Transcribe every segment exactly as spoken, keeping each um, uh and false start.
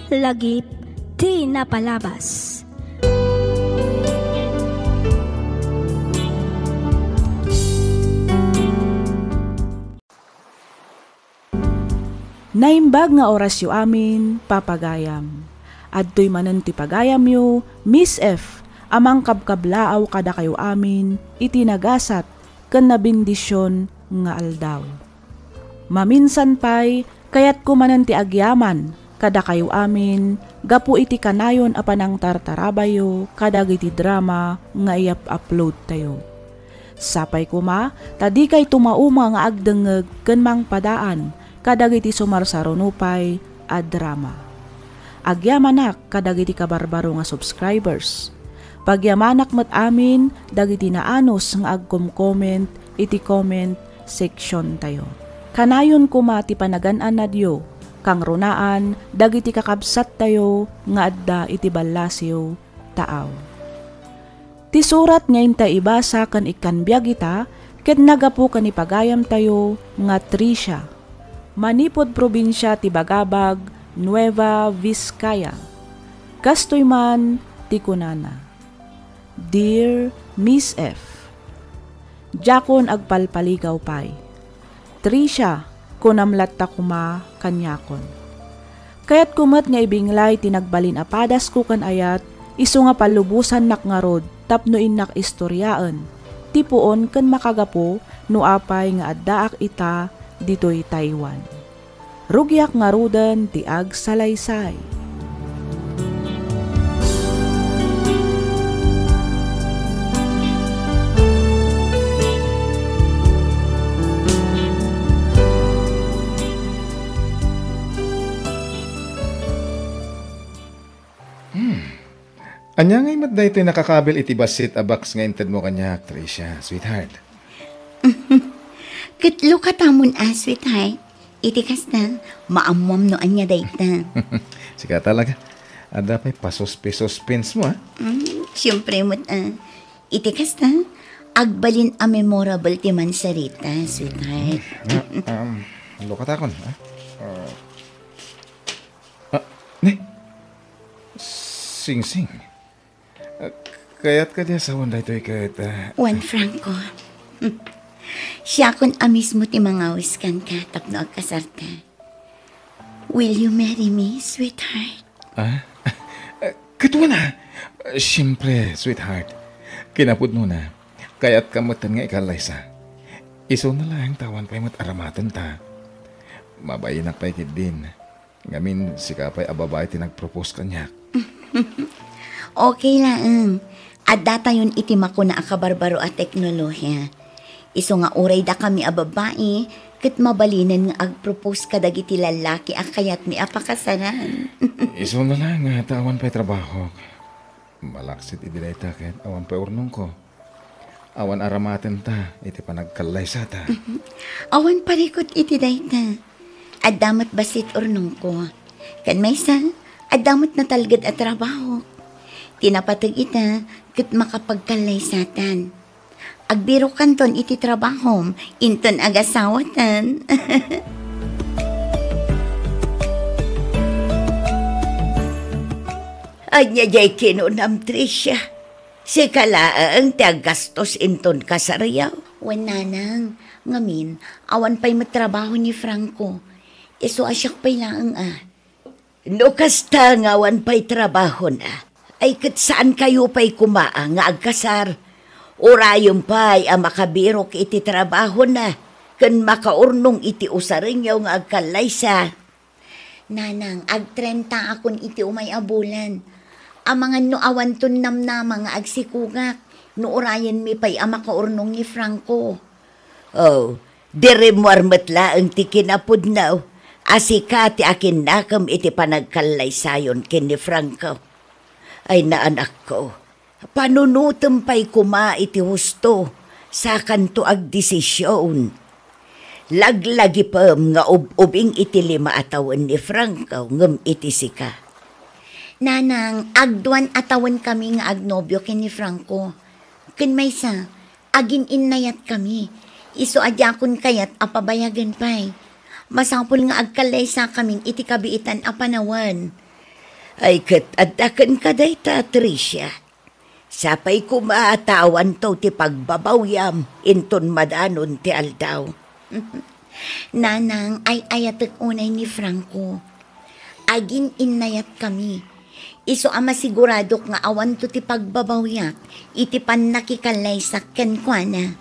Lagip ti napalabas. Naimbag nga orasyo amin, papagayam. Adtoy manen ti pagayamyo, Miss F, a mangkabkablaaw kadakayo amin iti nagasat ken nabendision nga aldaw. Maminsan pay, kayatko manen ti agyaman kadakayo amin gapu iti kanayon a panangtartarabayo kadagiti drama nga iyap-uploadtayo. Sapay koma ta dikay tumauma nga agdengngeg ken mangpadaan kadagiti sumarsaruno pay a drama. Agyamanak kadagiti kabarbaro nga subscribers. Pagyamanak met amin dagiti naanus nga agkom-comment iti comment section tayo. Kanayon koma ti panagan-annadyo, kangrunaan dagiti kakabsat tayo nga adda iti ballasiw taaw. Ti surat nga inta ibasa ken ikkan biag ita ket nagapu ken ni pagayamtayo nga Tricia, manipud probinsia ti Bagabag, Nueva Vizcaya. Kastoy man ti kunana, "Dear Miss F, diakon agpalpaligaw pay. Tricia, kunam latta koma kaniakon. Kayatko met nga ibinglay ti nagbalin a padasko ken ayat, isu nga pallubosannak ngarud tapno innak istoriaen ti puon ken makagapu no apay nga addaak ita ditoy Taiwan. Rugiak ngaruden ti agsalaysay." Hmm. Ania ngay met daytoy nakakabil iti bassit a box nga intedmo kaniak, Tricia, sweetheart? Ket lukatamon a, sweetheart. Iti kasta, maammoam no ania dayta. Sika talaga. Adda pay pasuspe-suspensemo, a? Mm, siempre met, a. Iti kasta, agbalin a memorable ti mansarita, sweetheart. Ah, um, lukatakon, a? Ah, ah, ne? Singsing. Ah, kayat kadi a sawen daytoy ket, ah, Juan Franco. Siakon a mismo ti mangawis kenka tapno agkasarta. Will you marry me, sweetheart? Ah? Ah, ket wen a? Siempre, sweetheart. Kinapudnona, kayatka metten nga ikallaysa. Isuna laeng ta awan pay met aramatenta. Mabainak pay ketdin. Ngamin, sika pay a babai ti nagpropose kaniak. Okay laeng. Addatayon iti makuna a kabarbaro a teknolohia. Isu nga uray dakami a babai, ket mabalinen nga agpropose kadagiti lallaki a kayatmi a pakasaran. Isuna laeng nga ta awan pay trabahok. Malaksid idi dayta ket awan pay urnongko. Awan aramatenta iti panagkallaysata. Awan parikut iti dayta. Adda met bassit urnongko. Ken maysa, adda met natalged a trabaho. Ti napateg ita ket makapagkallaysatan. Agbirokanton iti trabahom, inton agasawatan. Ania diay kinunam, Tricia? Sika laeng ti aggastos inton kasaryo? Wen, nanang, ngamin, awan pay met trabaho ni Franco. Isu a siak pay laeng a. No kasta nga awan pay trabahona, ay ket saankayo pay koma nga agkasar. Urayen pay a makabirok iti trabahona ken makaurnong iti usarenyo nga agkallaysa. Nanang, agtrentaakon iti umay a bulan. Amangan no awanton namnama nga agsikugak no urayenmi pay a makaurnong ni Franco. Oh, di rimmuar met laeng ti kinapudno a sika ti akinnakem iti panagkallaysayon ken ni Franco. Ay, naanakko, panunotem pay koma iti husto, sakanto agdesision. Laglagipem nga ub-ubing iti lima a tawen ni Franco ngem iti sika. Nanang, agduan a tawenkami nga agnobio ken ni Franco. Ken maysa, agin-innayatkami. Isu a diakon kayat a pabayagen pay. Masapul nga agkallaysakamin iti kabiitan a panawen. Ay, ket adda kenka dayta, Tricia. Sapay koma ta awanto ti pagbabawyam inton madanon ti aldaw. Nanang, ay-ayatek unay ni Franco. Agin-innayatkami. Isu a masiguradok nga awanto ti pagbabawyak iti pannakikallaysak kenkuana.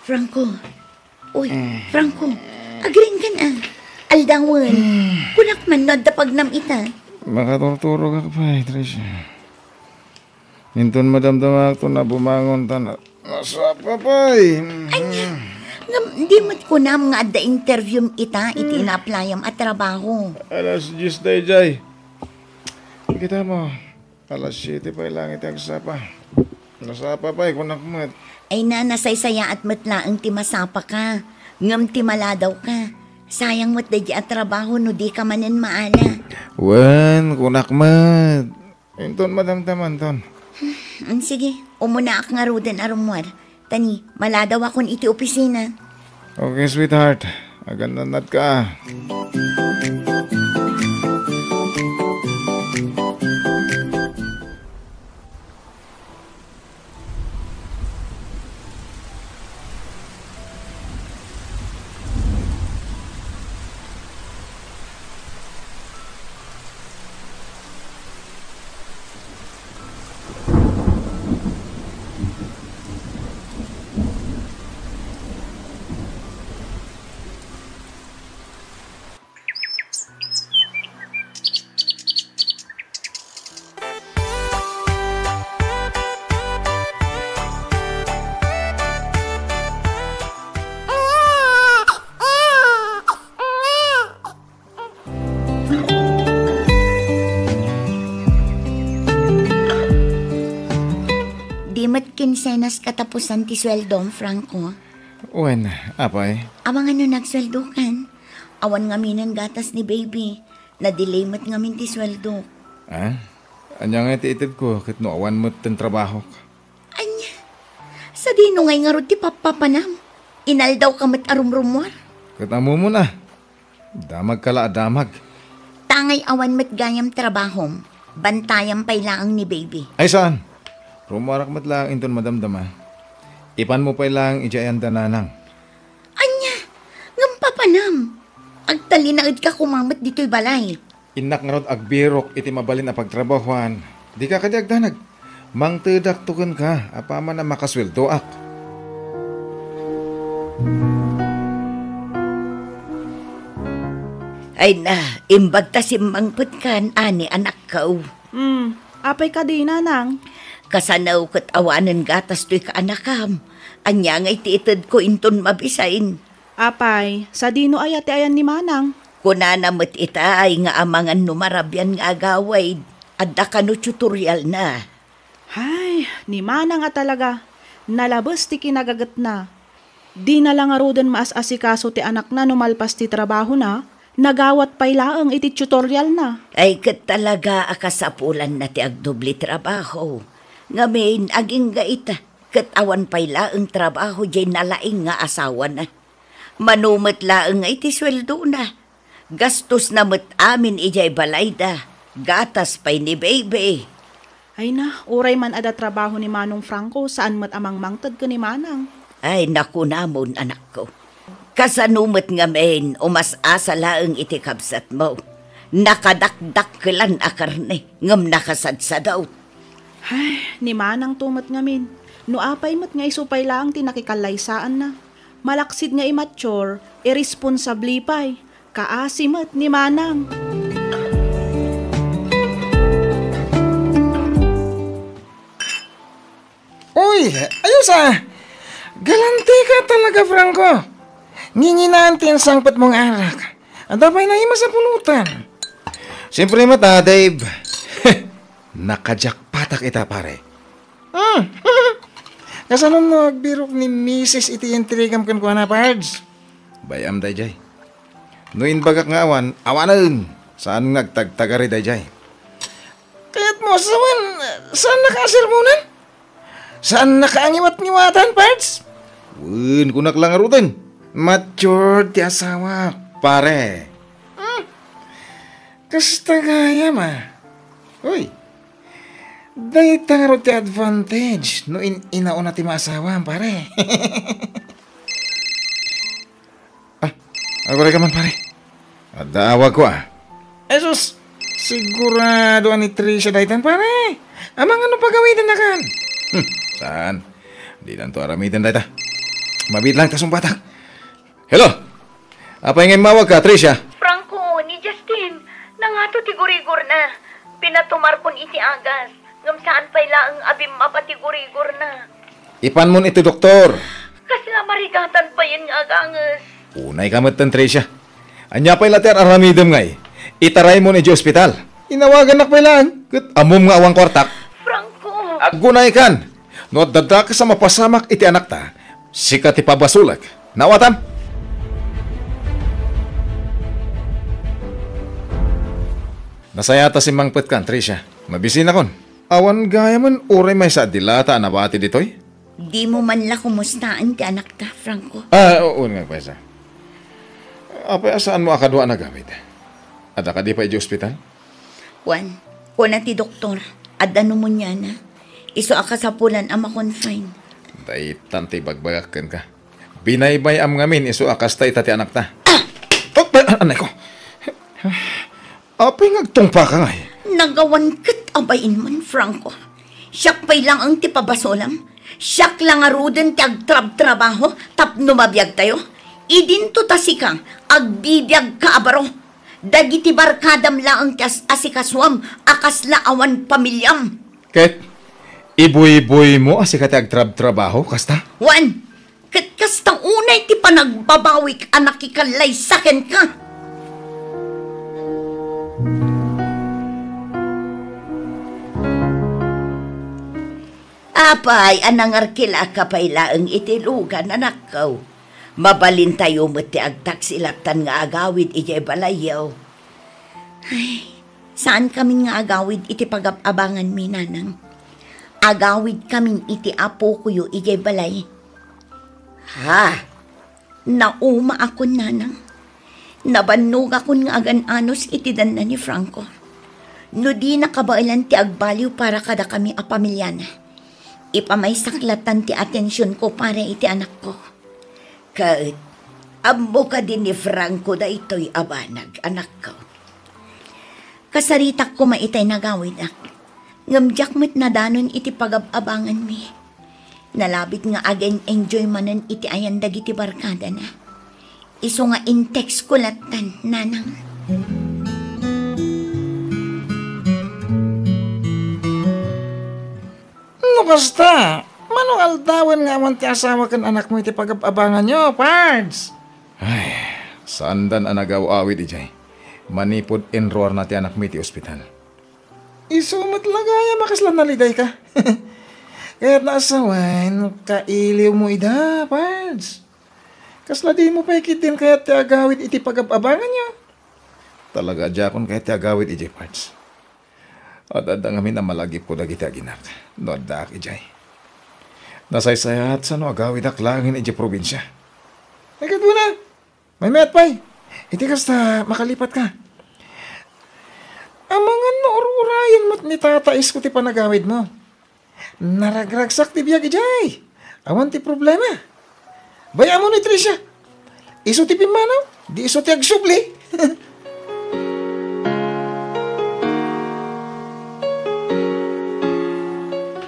Franco. Uy, Eh. Franco. Agriingkan a. Aldawen. Eh. Kunak man no adda pagnam ita. Makaturturogak pay, Tricia. Inton madamdamaakto a bumangon ta na-, nasapa pay. Ania? Ngem, di met kunam nga adda interviewm ita iti Hmm. ina-applyam a trabaho. Alas dies daydiay. Kitam, alas siete pay laeng iti agsapa. Nasapa pay, kunak met. Ay na, nasaysayaat met laeng ti masapaka, ngem ti maladawka. Sayang met daydiay a trabaho no dika manen maala. Wen, kunak met. Inton madamdamanton. Mm, sige, umunaak ngaruden a rummuar. Ta ni, maladawakon iti opisina. Okay, sweetheart. Agannanadka. Di met kinsenas katapusan ti sueldom, Franco? Wen, apay? Amangan no nagsueldokan. Awan ngaminen gatas ni baby. Na-delay met ngamin ti sueldo. Ah? Ania ngay ti itedko ket no awan met ten trabahok? Ania? Sadino ngay ngarud ti pappapanam? Inaldawka met a rumrummuar? Ket ammomon a. Damagka la a damag. Tangay awan met gayam trabahom. Bantayam pay laeng ni baby. Ay saan? Rummuarak met laeng inton madamdama. Ipanmo pay laeng idiay anda nanang. Ania? Ngem papanam? Agtalinaedka koma met ditoy balay. Innak ngarud agbirok iti mabalin a pagtrabahoan. Dika kadi agdanag. Mangtedakto kenka apaman a makasueldoak. Ay na, imbag ta simmangpetkan, ani, anakko. Hmm, apay kadi, nanang? Kasano ket awanen gatas toy kaanakam? Ania ngay ti itedko inton mabisin? Apay, sadino aya ti ayan ni manang? Kunana met itay nga amangan no marabian nga agawid, adda kano tutorialna. Hay, ni manang a talaga, nalabes ti kinagagetna. Dina la ngaruden maas-asikaso ti anakna no malpas ti trabahona, nagawat pay laeng iti tutorialna. Ay, ket talaga a kasapulanna ti agdubli trabaho. Ngamin, agingga ita, ket awan pay laeng trabaho diay nalaing nga asawana. Mano met laeng nga iti sueldona. Gastosna met amin idiay balayda. Gatas pay ni baby. Ay na, uray man adda trabaho ni Manong Franco, saan met a mangmangted ken ni Manang. Ay, nakunamon, anakko. Kasano met ngamin, umas-asa laeng iti kabsatmo. Nakadakdakkelan a karne, ngem nakasadsadot. Ay, ni Manangto met ngamin. No apay met nga isu pay laeng ti nakikallaysaanna. Malaksid nga immature, irresponsable pay. Kaasi met ni Manang. Uy, ayos a! Galantika Talaga, Franco? Nginginaan ti insangpetmo nga arak. Adda pay naimas a pulutan. Siyempre met, ah, Dave. Nakajakpatak ita, pare. Hmm. Kasano no agbirok ni misis iti intrigam kenkuana, Pards? Bay-am dayjay. No imbagak nga awan, awanen. Saan nga agtagtagari dayjay? Kayatmo a sawen, saannaka a sermonan? Saannaka a ngiwat-ngiwatan, Pards? Wen, kunak la ngaruden. Matured ti asawak, pare. Hmm. Kasta gayam, a. Uy, dayta ngarud ti advantage no in-inauna ti maasawam, pare. Ah, aguray ka man, pare. Adda awagko, a. Jesus, sigurado a ni Tricia daytan, pare. Amangan no pagawidennakan. Hmm, saan? Dinanto aramiden dayta. Mabiit lang ta sungbatak. Hello? Apay nga immawagka, Tricia? Franco, ni Justin, nangato ti gurigorna. Pinatumarkon iti agas, ngem saan pay laeng a bimmaba ti gurigorna. Ipanmon iti doktor. Kasla marigatan payen nga aganges. Unayka metten, Tricia. Ania pay la ti ar-aramidem ngay? Itaraymon idiay ospital. Inawagannak pay laeng, ket ammom nga awan kuartak. Franco! Aggunaykan! No adda dakes a mapasamak iti anakta, sika ti pabasolek. Naawatam? Nasayaat a simmangpetkan, Tricia. Mabisinakon. Awan gayamen uray maysa a dilata a nabati ditoy? Dimo man la kumustaen ti anakta, Franco? Ah, oo nga, paysa. Apay a saanmo a kadua a nagawid? Adda kadi pay idiay ospital? Wen, kuna ti doktor, adda pneumoniana. Isu a kasapulan a ma-confine. Daytan ti ibagbagak kenka. Binaybay-am ngamin isu a kasta ita ti anakta. Ah! Oh, ah, anay ko. Apay nga agtungpaka ngay? Nagawan ket abain man, Franco. Siak pay laeng ti pabasolam. Siak la ngaruden ti agtrabtrabaho tapno mabiagtayo. Idinto ta sika, agbibiagka a baro. Dagiti barkadam laeng ti as-, asikasuam a kasla awan pamiliam. Ket ibuyboymo a sika ti agtrabtrabaho, kasta? Wen, ket kasta unay ti panagbabawik a nakikallaysa kenka. Apay a nangarkilaka pay laeng iti lugan, anakko? Mabalintayo met ti agtaksi lattan nga agawid idiay balayyo. Ay, saankamin nga agawid iti pagab-abanganmi, nanang. Agawidkamin iti apokoyo idiay balay. Ha? Naumaakon, nanang. Nabannogakon nga agan-anos iti danna ni Franco. No dina kabaelan ti agbaliw para kadakami a pamiliana, ipamaysak lattan ti atensionko para iti anakko. Ket, ammo kadi ni Franco daytoy a banag, anakko? Kasaritak koma itay nagawidak. Ngem diak met nadanon iti pagab-abanganmi. Nalabit nga agen-enjoy manen iti ayan dagiti barkadana. Isu nga in-text ko lattan, nanang. No kasta, mano nga aldawen nga awan ti asawa ken anakmo iti pagab-abanganyo, Pards? Ay, saandan a nagaw-awid idiay. Manipud inruarna ti anakmi iti ospital. Isu met la gayam a kasla nalidayka. Kayatna a sawen, kailiwmo ida, Pards. Kasla dimo pay ketdin kayat ti agawid iti pagab-abanganyo? Talaga a diakon kayat ti agawid idiay, Pards. Ad-adda ngamin a malagipko dagiti aginak no addaak idiay. Nasaysayaat sano agawidak laengen idiay probinsia. Ay, kadua na. Maymayat pay. Iti kasta, makalipatka. Amangan no ur-urayen met ni tataisko ti panagawidmo. Naragragsak ti biag idiay. Awan ti problema. Bay-ammo ni Tricia. Isu ti pimmanaw, di isu ti agsubli.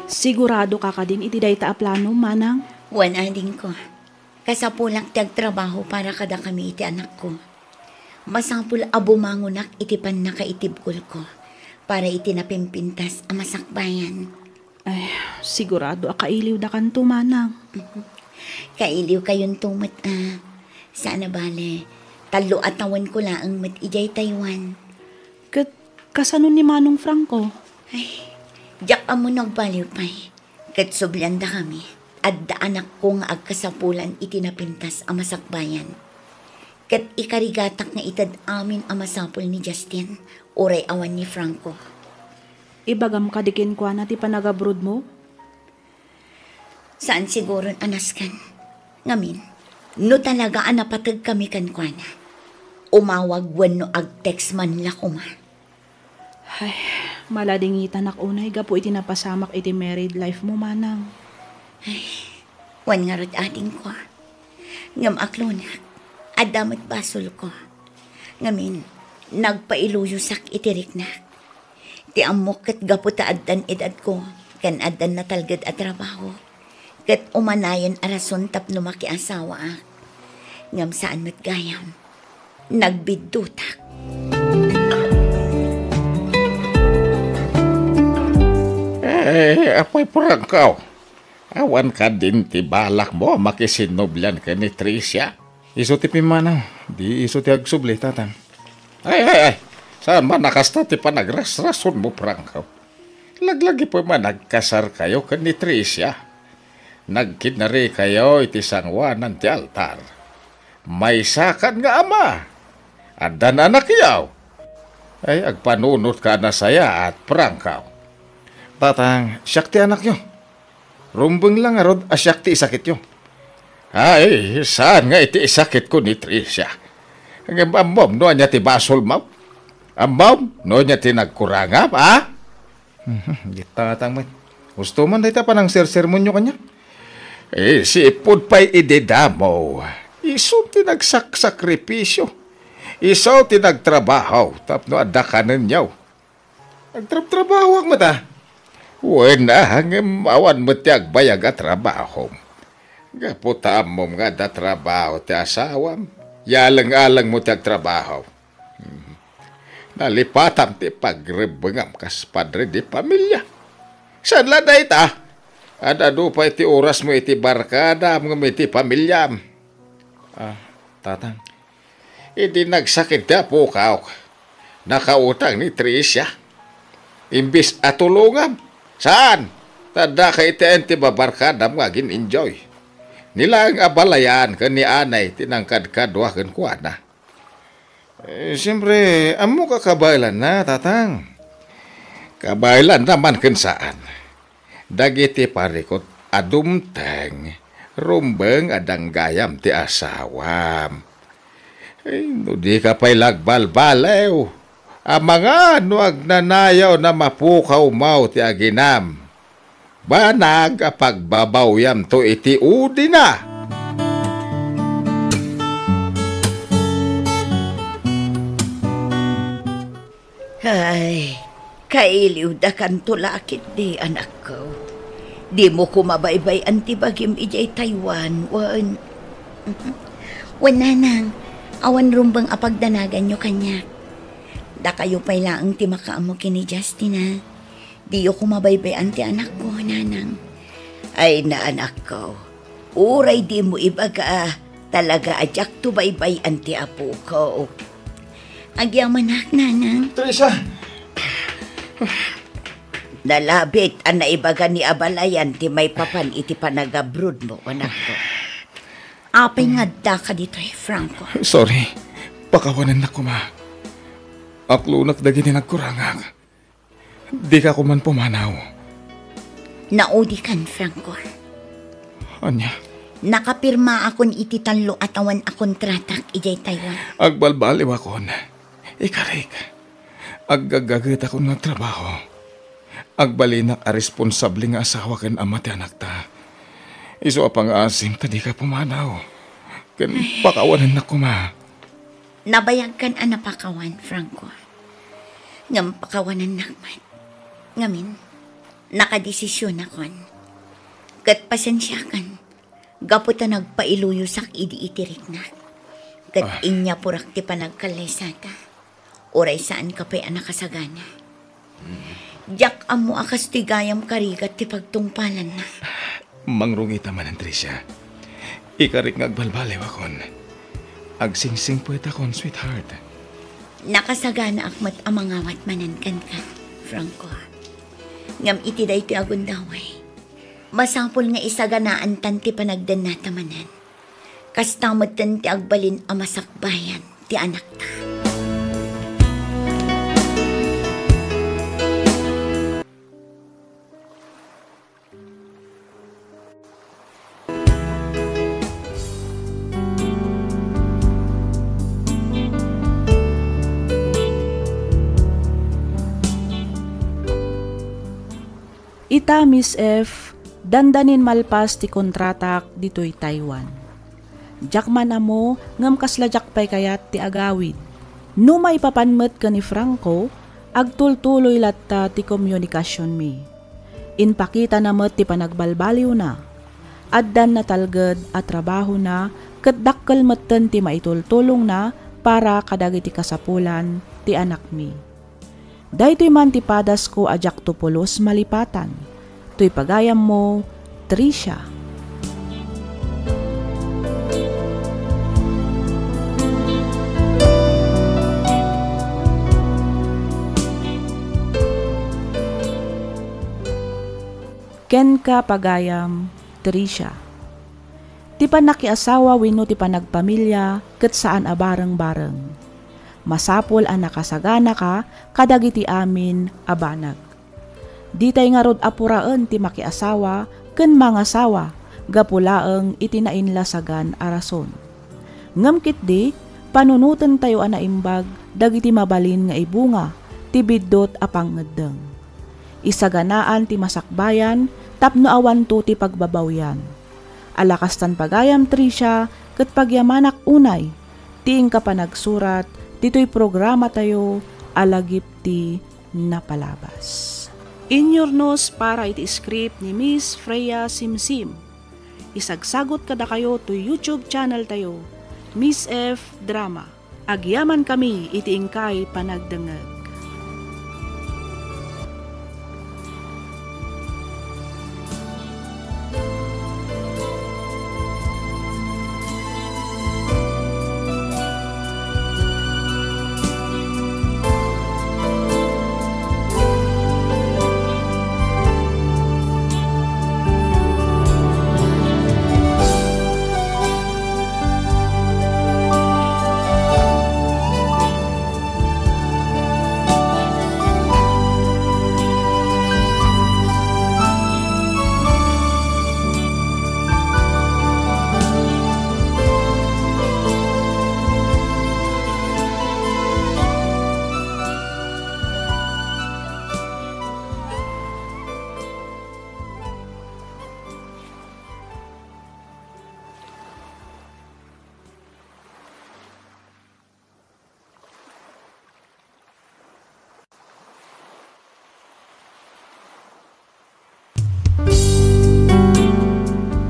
Siguradoka kadin iti dayta a plano, manang? Wen, adingko. Kasapulak ti agtrabaho para kadakami iti anakko. Masapul a bumangonak iti pannakaitibkolko para iti napimpintas a masakbayan. Ay, sigurado a kailiwdakanto, manang. Mhm. Kailiwkayonto met a. Saan a bale, tallo a tawenko laeng met idiay Taiwan. Ket kasano ni Manong Franco? Ay, diak ammo no agbaliw pay. Ket subliandakami, adda anakko nga agkasapulan iti napintas a masakbayan. Ket ikarigatak nga ited amin a masapul ni Justin, uray awan ni Franco. Ibagam kadi kenkuana ti panagabrodmo? Saan siguron a nasken. Ngamin, no talaga a napateg kami kenkuana, umawag wenno ag-text man la koma. Ay, maladingitanak unay gapu iti napasamak iti married life mo, manang. Ay, wen ngarud adingko. Ngem aklonak, adda met basolko. Ngamin, nagpailuyosak iti riknak. Ti ammok ket gapu ta addan edadko, ken addan natalged a trabaho. Ket umanayon a rason tapno makiasawaak. Ngem saan met gayam. Nagbiddutak. Eh, Apoy Franco, awan kadin ti balakmo a makisinnublian ken ni Tricia? Isu ti pimmanaw, di isu ti agsubli, Tatang. Ay, ay, ay, saan man a kasta ti panagrasrasonmo, Franco? Laglagi pay man agkasarkayo ken ni Tricia. Nagkinnarikayo iti sangoanan ti altar. Maysakan nga ama. Addan anakyo. Ay, agpanunotka a nasayaat, Franco. Tatang, siak ti anakyo. Rumbeng la ngarud a siak ti isakityo. Ay, saan nga iti isakitko ni Tricia. Ngem ammom no ania ti basolmo? Ammom no ania ti nagkurangam, a? Mhm, di Tatang met. Gusto man dayta panangsersermonyo kaniak. Eh, sipud pay idi damo. Isu ti nagsaksakripisyo. Isu ti nagtrabaho tapno adda kanenyo. Agtrabtrabahoak met a. Wen a, ngem awan met ti agbayag a trabaho. Gapu ta ammom nga adda trabaho ti asawam, yaleng-alengmo ti agtrabaho. Hmm. Nalipatam ti pagrebbengam kas padre de pamilia. Saan la dayta? Ad-adu pay ti orasmo iti barkadam ngem iti pamiliam. Ah, Tatang, idi nagsakit ti apok, nakautang ni Tricia. Imbis a tulongam, saan? Ta adda ka iti entib a barkadam nga agin-enjoy. Ni laeng a balayan ken ni anay ti nangkadkadua kenkuana. Eh, siempre, ammok a kabaelanna, Tatang. Kabaelanna man ken saan. Dagiti parikut a dumteng, rumbeng a danggayam ti asawam. Ay, no dika pay la agbalbaliw, amangan no agnanayaw na mapukawmaw ti aginam. Banag a pagbabawyamto iti udina. Ay, kailiwdakanto la ketdi, anakko. Dimo koma baybay-an ti bagim idiay Taiwan, wen. Wen, nanang, awan rumbeng a pagdanaganyo kaniak. Dakayo pay laeng ti makaammo ken ni Justin, a. Diyo koma baybay-an ti anakko, nanang. Ay, na, anakko. Uray dimo ibaga, talaga a diakto baybay-an ti apoko. Agyamanak, nanang. Teresa! Nalabit a naibaga ni abalayan ti maipapan iti panagabrodmo, anakko. Apay nga addaka ditoy, Franco? Sorry. Pakawanennak koma. Aklonak dagiti nagkurangak. Dika koman pumanaw. Naudikan, Franco. Ania? Nakapirmaakon iti tallo a tawen a kontratak idiay Taiwan. Agbalbaliwakon. Ikarik. Aggagagetakon nga agtrabaho. Agbalinak a responsable nga asawa ken ama ti anakta. Isu a pangaasim ta dika pumanaw. Ken pakawanennak koma. Nabayagkan a napakawan, Franco. Ngem pakawanennak met. Ngamin, nakadesisionakon. Ket pasensiakan, gapu ta nagpailuyosak idi iti riknak. Ket Ah. inyapurak ti panagkalesata. Uray saanka pay a nakasagana. Diak ammo a kastoy gayam karigat ti pagtungpalanna. Mangrungita manen, Tricia. Ikarik nga agbalbaliwakon. Agsingsingpetakon, sweetheart. Nakasaganaak met a mangawat manen kenka, Franco. Ngem iti daytoy a gundaway, masapul nga isaganaantan ti panagdennata manen. Kasta metten ti agbalin a masakbayan ti anakta. Ita, Miss F, dandanin malpas ti kontratak ditoy Taiwan. Diak man ammo ngem kasla diak pay kayat ti agawid. No maipapan met ken ni Franco, agtultuloy latta ti komunikasionmi. Impakitana met ti panagbalbaliwna. Addan natalged a trabahona ket dakkel metten ti maitultulongna para kadagiti kasapulan ti anakmi. Daytoy man ti padasko a diakto pulos malipatan. Toy pagayammo, Tricia. Kenka, pagayam, Tricia. Ti pannakiasawa wenno ti panagpamilia ket saan a bareng-bareng. Masapul a nakasaganaka kadagiti amin a banag. Ditay ngarud a puraen ti makiasawa ken mangasawa gapu laeng iti nainlasagan a rason. Ngem ketdi, panunotentayo a naimbag dagiti mabalin nga ibunga ti biddut a pangngeddeng. Isaganaan ti masakbayan tapno awanto ti pagbabawian. Ala kastan, pagayam, Tricia, ket pagyamanak unay ti inka panagsurat ditoy programatayo a Lagip ti Napalabas. Inyurnos para iti script ni Miss Freya Simsim. Isagsagot kadakayo toy YouTube channel tayo, Miss F Drama. Agyamankami iti inkay panagdengngeg.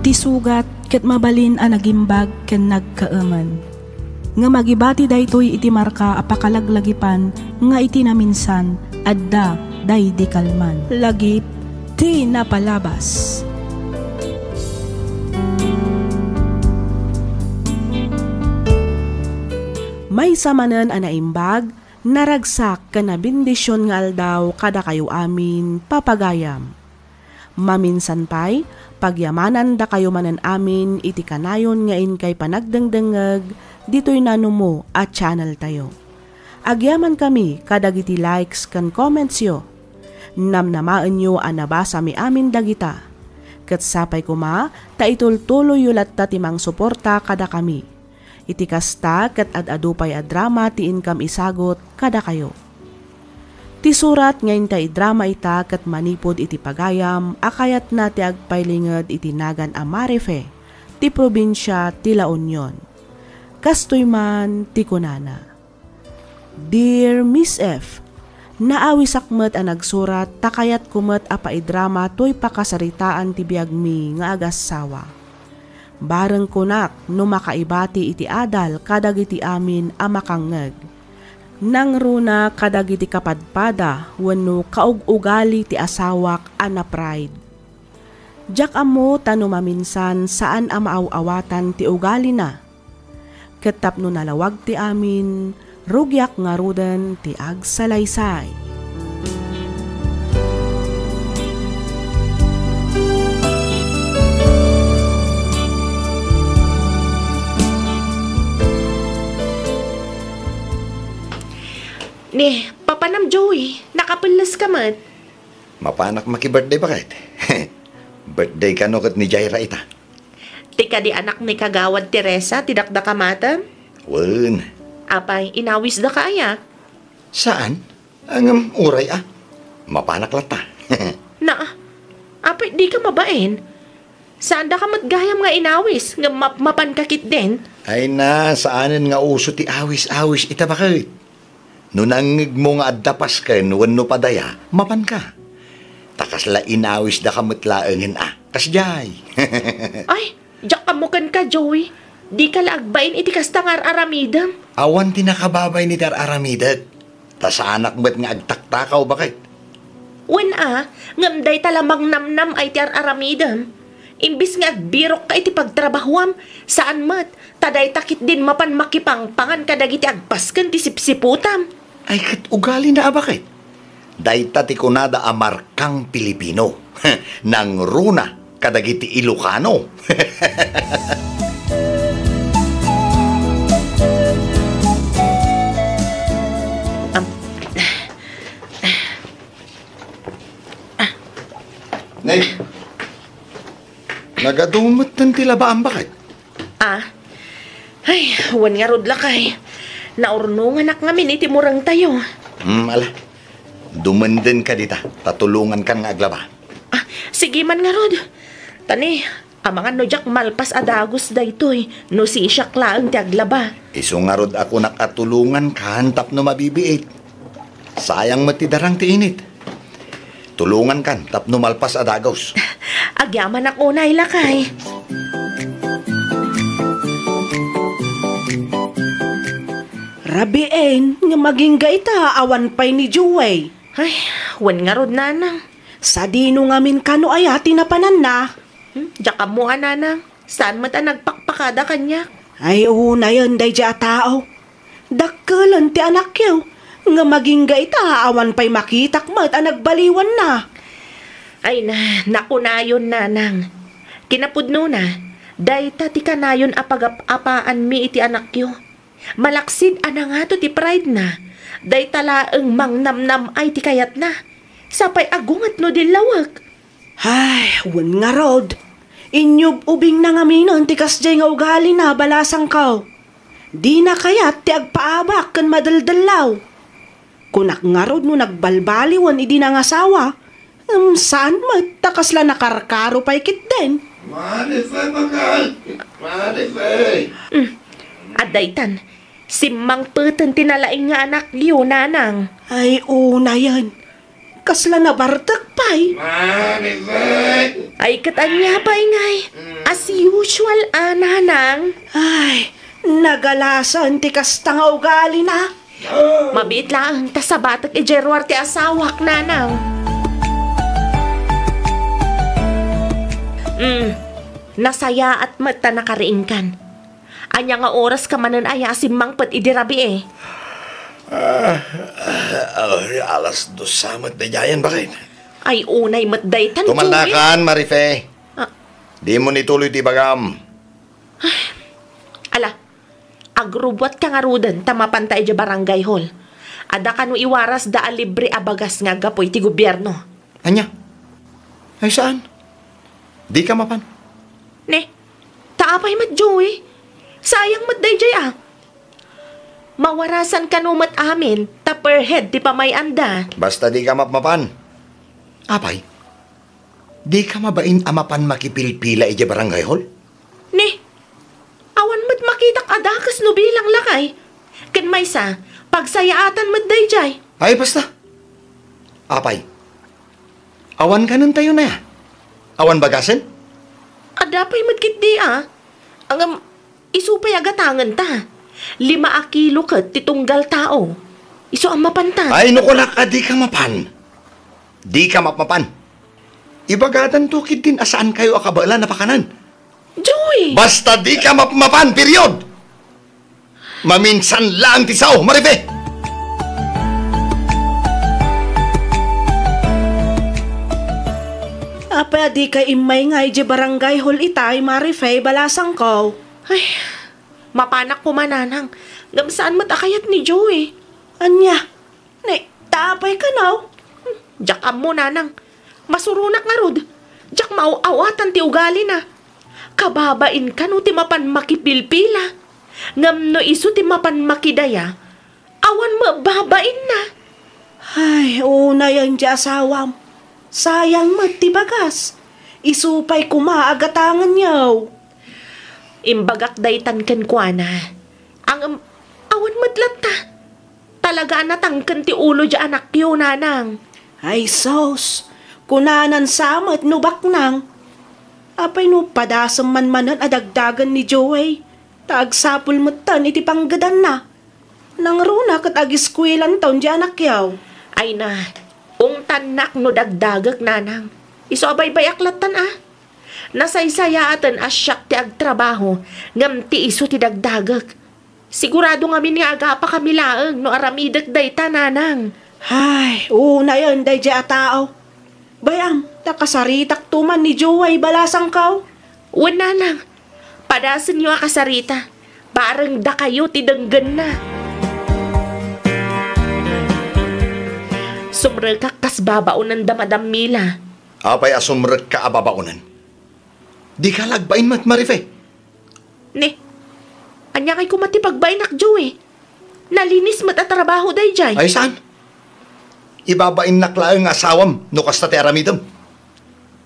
Ti sugat ket mabalin a nagimbag ken nagkaemen. Ngem agibati daytoy iti marka a pakalaglagipan nga iti naminsan adda daydi kalman. Lagip ti napalabas. Maysa manen a naimbag, naragsak ken nabendision nga aldaw kadakayo amin, papagayam. Maminsan pay, pagyamanandakayo manen amin iti kanayon nga inkay panagdengdengngeg ditoy nanumo a channel tayo. Agyamankami kadagiti likes ken commentsyo. Namnamaenyo a nabasami amin dagita. Ket sapay koma ta itultuloyyo latta ti mangsuporta kadakami. Iti kasta, ket ad-adu pay a drama ti inkam isagut kadakayo. Ti surat nga inta idrama ita ket manipud iti pagayam a kayatna ti agpailinged iti nagan a Marife, ti probinsia ti La Union. Kastoy man ti kunana, "Dear Miss F, naawisak met a nagsurat ta kayatko met a paidrama toy pakasaritaan ti biagmi nga agassawa. Bareng kunak no makaibati iti adal kadagiti amin a makangngeg. Nangruna kadagiti kapadpada wenno kaug-ugali ti asawak a na-pride. Diak ammo ta no maminsan saan a maaw-awatan ti ugalina. Ket tapno nalawag ti amin, rugiak ngaruden ti agsalaysay. Ni, papanam, Joey, nakapelles ka met. Mapanak maki-birthday, baket? Birthday kano ket ni Jaira ita? Ti kadi anak ni Kagawad Teresa ti dakdakamatem? Wen. Apay, inawisda ka aya? Saan? Ngem uray a. Mapanak latta. Na, apay, di ka mabain. Saanda ka met gayam nga inawis, ngem map-, mapan ka ketdin? Ay na, saanen nga uso ti awis-awis ita, baket. No nangngegmo nga adda pasken wenno padaya, mapanka. Ta kasla inawisdaka met laengen a, kasdiay. Ay, diak ammo kenka, Joey. Dika la agbain iti kasta nga ar-aramidem. Awan ti nakababain iti ar-aramidek. Ta saanak met nga agtaktakaw, baket. Wen a, ngem dayta la mangnamnam ay ti ar-aramidem. Imbes nga agbirokka iti pagtrabahuam, saan met, ta dayta ketdin mapan makipangpangan kadagiti agpasken ti sipsiputam. Ay, ket ugalina a, baket. Dayta ti kunada a markang Pilipino. Nangruna kadagiti Ilocano. Am-, Nay, nagadu metten ti labaam, baket? Ah? Ay, wen ngarud, lakay. Naurnonganak ngamin iti murengtayo. Hmm, ala. Dumendenka dita, ta tulongankan nga aglaba. Ah, sige man ngarud. Ta ni, amangan no diak malpas a dagus daytoy, no sisiak laeng ti aglaba. Isu ngarud a kunak a tulongankan tapno mabibiit. Sayang met ti darang ti init. Tulongankan tapno malpas a dagus. Agyamanak unay, lakay. Rabiin nga magingga ita awan pay ni Joey. Ay, wen ngarud, nanang. Sadino ngamin kano aya ti napananna? Hmm, diak ammo a, nanang. Saan met a nagpakpakada kaniak? Ay, unayen daydiay a tao. Dakkelen ti anakyo, nga magingga ita awan pay makitak met a nagbaliwanna. Ay na, nakunayon, nanang. Kinapudnona, dayta ti kanayon a pagap-apaanmi iti anakyo. Malaksid a nangato ti pride na, dayta laeng mangnamnam-ay ti kayatna. Sapay agunget no dillawek. Ay, wen ngarud. Inyub-ubingna ngaminen ti kasdiay nga ugalina, balasangko. Dina kayat ti agpaabak ken madeldellaw. Kunak ngarud no nagbalbaliwen idi nangasawa, ngem saan met ta kasla nakarkaro pay ketdin. Marife, bakal! Marife! Mm. Adda itan, simmangpeten ti nalaing nga anakyo, nanang. Ay, unayen. Kasla nabartek pay. Marife! Ay, ket ania pay ngay? As usual, a, nanang. Ay, nagalasan ti kasta nga ugalina. Mabiit laeng ta sabatek idiay ruar ti asawak, nanang. Mm, nasayaat met ta nakariingkan. Ania nga oras ka manen aya a simmangpet idi rabii? Ah, ah, alas dos sa met daydiayen, baket. Ay, unay met daytan, Joey. Tumalnakan, Marife. Ah. Dimo nituloy ti ibagam. Ala, agrubbuatka ngaruden ta mapanta idiay barangay hall. Adda kano iwarasda a libre a bagas nga aggapu iti gobierno. Ania? Ay, saan? Dika mapan? Ne, ta apay met, Joey? Sayang met daydiay a. Mawarasan kano met amin ta per head ti pamay-anda. Basta dika mapmapan. Apay? Dika mabain a mapan makipilpila idiay barangay hall? Ne, awan met makitak a dakes no bilang, lakay. Ken maysa, pagsayaatan met daydiay. Ay, basta. Apay, awan kanentayon aya? Awan bagasen? Adda pay met ketdi a. Ngem, isu pay a gatangenta. Lima a kilo ket ti tunggal tao. Isu a mapanta. Ay, no kunak a dika mapan. Dika mapmapan. Ibagadanto ketdin a saankayo a kabaelan a pakanen. Joey! Basta dika mapmapan, period! Maminsan laeng ti sao, Marife! Apay a dika immay nga idiay barangay hall itay, Marife, balasangko? Ay, mapanak koma, nanang. Ngem saan met a kayat ni Joey. Ania? Ni, ta apay kano? Hmm, diak ammo, nanang. Masuronak ngarud. Diak maaw-awatan ti ugalina. Kababain kano ti mapan makipilpila. Ngem no isu ti mapan makidaya, awan met babainna. Ay, unayen ti asawam. Sayang met ti bagas. Isu pay koma a gatangenyo. Imbagak daytan kenkuana. Ngem, awan met latta. Talaga a natangken ti ulo diay anakyo, nanang. Ay sus, kunanan sa met no baknang. Apay no padasem man manen a dagdagen ni Joey, ta agsapul metten iti panggedanna. Nangruna ket agiskuelanton diay anakyo. Ay na, ungtannak no dagdagek, nanang. Isu a baybay-ak lattan a. Nasaysayaaten a siak ti agtrabaho, ngem ti isu ti dagdagek. Sigurado ngamin nga agapakami laeng no aramidek dayta, nanang. Ay, unayen daydiay a tao. Bay-am, ta kasaritakto man ni Joey, balasangko? Wen, nanang. Padasenyo a kasarita. Bareng dakayo ti denggenna. Sumrekak kas babaonenda, Madam Mila. Apay a sumrekka a babaonen? Dika la agbain met, Marife. Ne, ania ngay koma ti pagbainak, Joey? Nalinis met a trabaho daydiay. Ay, saan? Ibabainnak laeng nga asawam no kasta ti aramidem.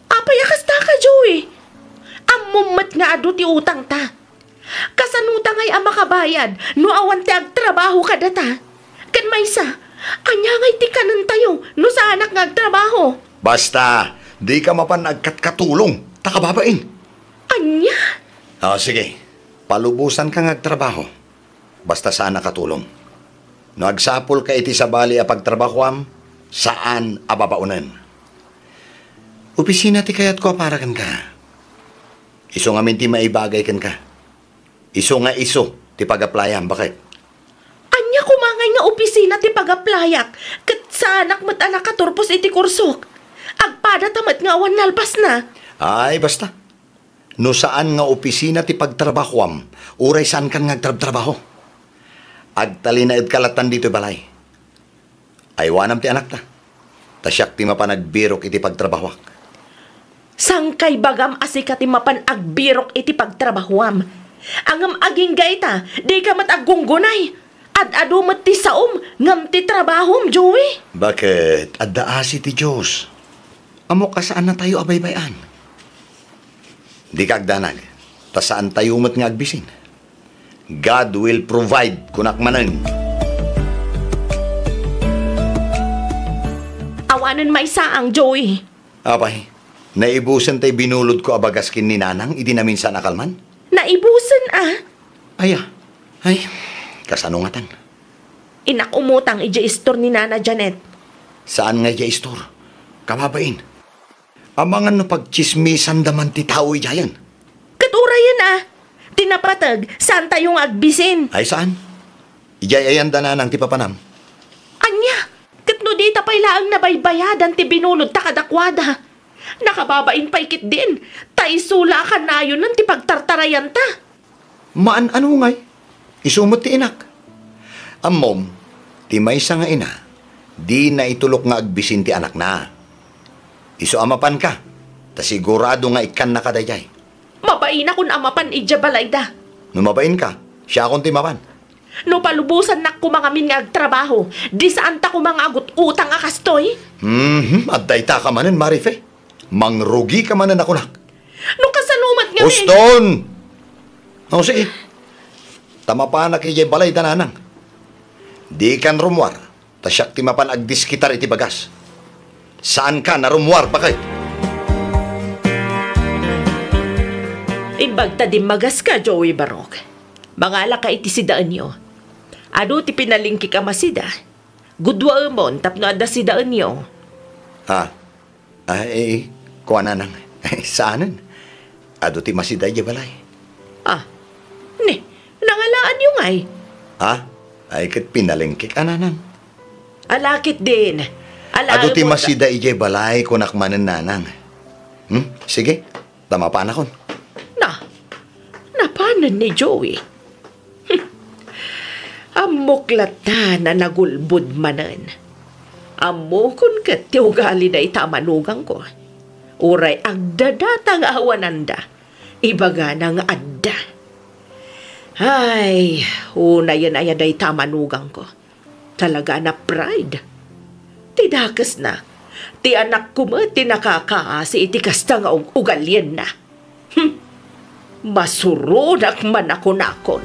Apay a kasta ka, Joey? Ammom met nga adu ti utangta. Kasano ta ngay a makabayad no awan ti agtrabaho kadata? Ken maysa, ania ngay ti kanentayo no saanak nga agtrabaho? Basta, dika mapan agkatkatulong, ta kababain. Ania? O, sige. Palubosanka nga agtrabaho. Basta saan a katulong. No agsapulka iti sabali a pagtrabahoam, saan a babaonen. Opisina ti kayatko a para kenka. Isu ngamin ti maibagay kenka. Isu nga isu ti pag-applyam, baket. Ania koma ngay nga opisina ti pag-applyak, ket saanak met a nakaturpos iti kursok? Agpadata met nga awan nalpasna. Ay, basta. No saan nga opisina ti pagtrabahoam, uray saankan nga agtrabtrabaho. Agtalinaedka lattan ditoy balay. Aywanam ti anakta, ta siak ti mapan agbirok iti pagtrabahoak. Saan kay bagam a sika ti mapan agbirok iti pagtrabahoam? Ngem agingga ita, dika met aggunggunay. Ad-adu met ti saom ngem ti trabahom, Joey. Baket, adda asi ti Dios. Ammok a saannatayo a baybay-an. Dika agdanag, ta saantayo met nga agbisin. God will provide, kunak manen. Awanen maysaang, Joey. Apay, naibusen tay binulodko a bagas ken ni Nanang idi naminsan a kalman? Naibusen a? Aya. Ay, kasano ngatan? Innak umutang idiay istor ni Nana Janet. Saan nga idiay istor? Kababain. Amangan no pagtsismisanda man ti tao idiayen. Ket urayen a, ti napateg, saantayo nga agbisin. Ay saan? Idiay ayanda nanang ti papanam. Ania? Ket no dita pay laeng nabaybayadan ti binulodta kadakuada, nakababain pay ketdin, ta isu la a kanayonen ti pagtartarayanta. Maan-ano ngay? Isu met ti inak. Ammom, ti maysa nga ina, dina itulok nga agbisin ti anakna. Isu a mapanka, ta sigurado nga ikkannaka daydiay. Mabainakon a mapan idiay balayda. No mabainka, siakon ti mapan. No palubosannak koma ngamin nga agtrabaho, di saanta koma nga agut-utang a kastoy? Mhm, adda itaka manen, Marife. Mangrugika manen a kunak. No kasano met ngamin? Uston! O, sige. Ta mapanak idiay balayda nanang. Dikan rummuar, ta siak ti mapan agdiskitar iti bagas. Saankan a rummuar, baket. Imbag ta dimmagaska, Joey Barok. Mangalaka iti sidaenyo. Adu ti pinalingkik a masida. Gudwaemon tapno adda sidaenyo. Ha? Ay, Kua, Nanang. Saanen. Adu ti masida idiay balay. Ah, ni, nangalaanyo ngay? Ha? Ay, ket pinalengkek a, Nanang. Ala ketdin. Ala Adu ti ket masida idiay balay, kunak manen, Nanang. Hmm? Sige, ta mapanakon. Na, napanen ni Joey. Hmm. Ammok latta a nagulbod manen. Ammokon ket ti ugali dayta a manugangko. Uray agdadata nga awan anda, ibagana nga adda. Ay, unayen aya dayta a manugangko. Talaga a pride. Ti dakesna, ti anakko met ti nakakaasi iti kasta nga ug-, ugalienna. Hmm. Masuronak man a kunakon.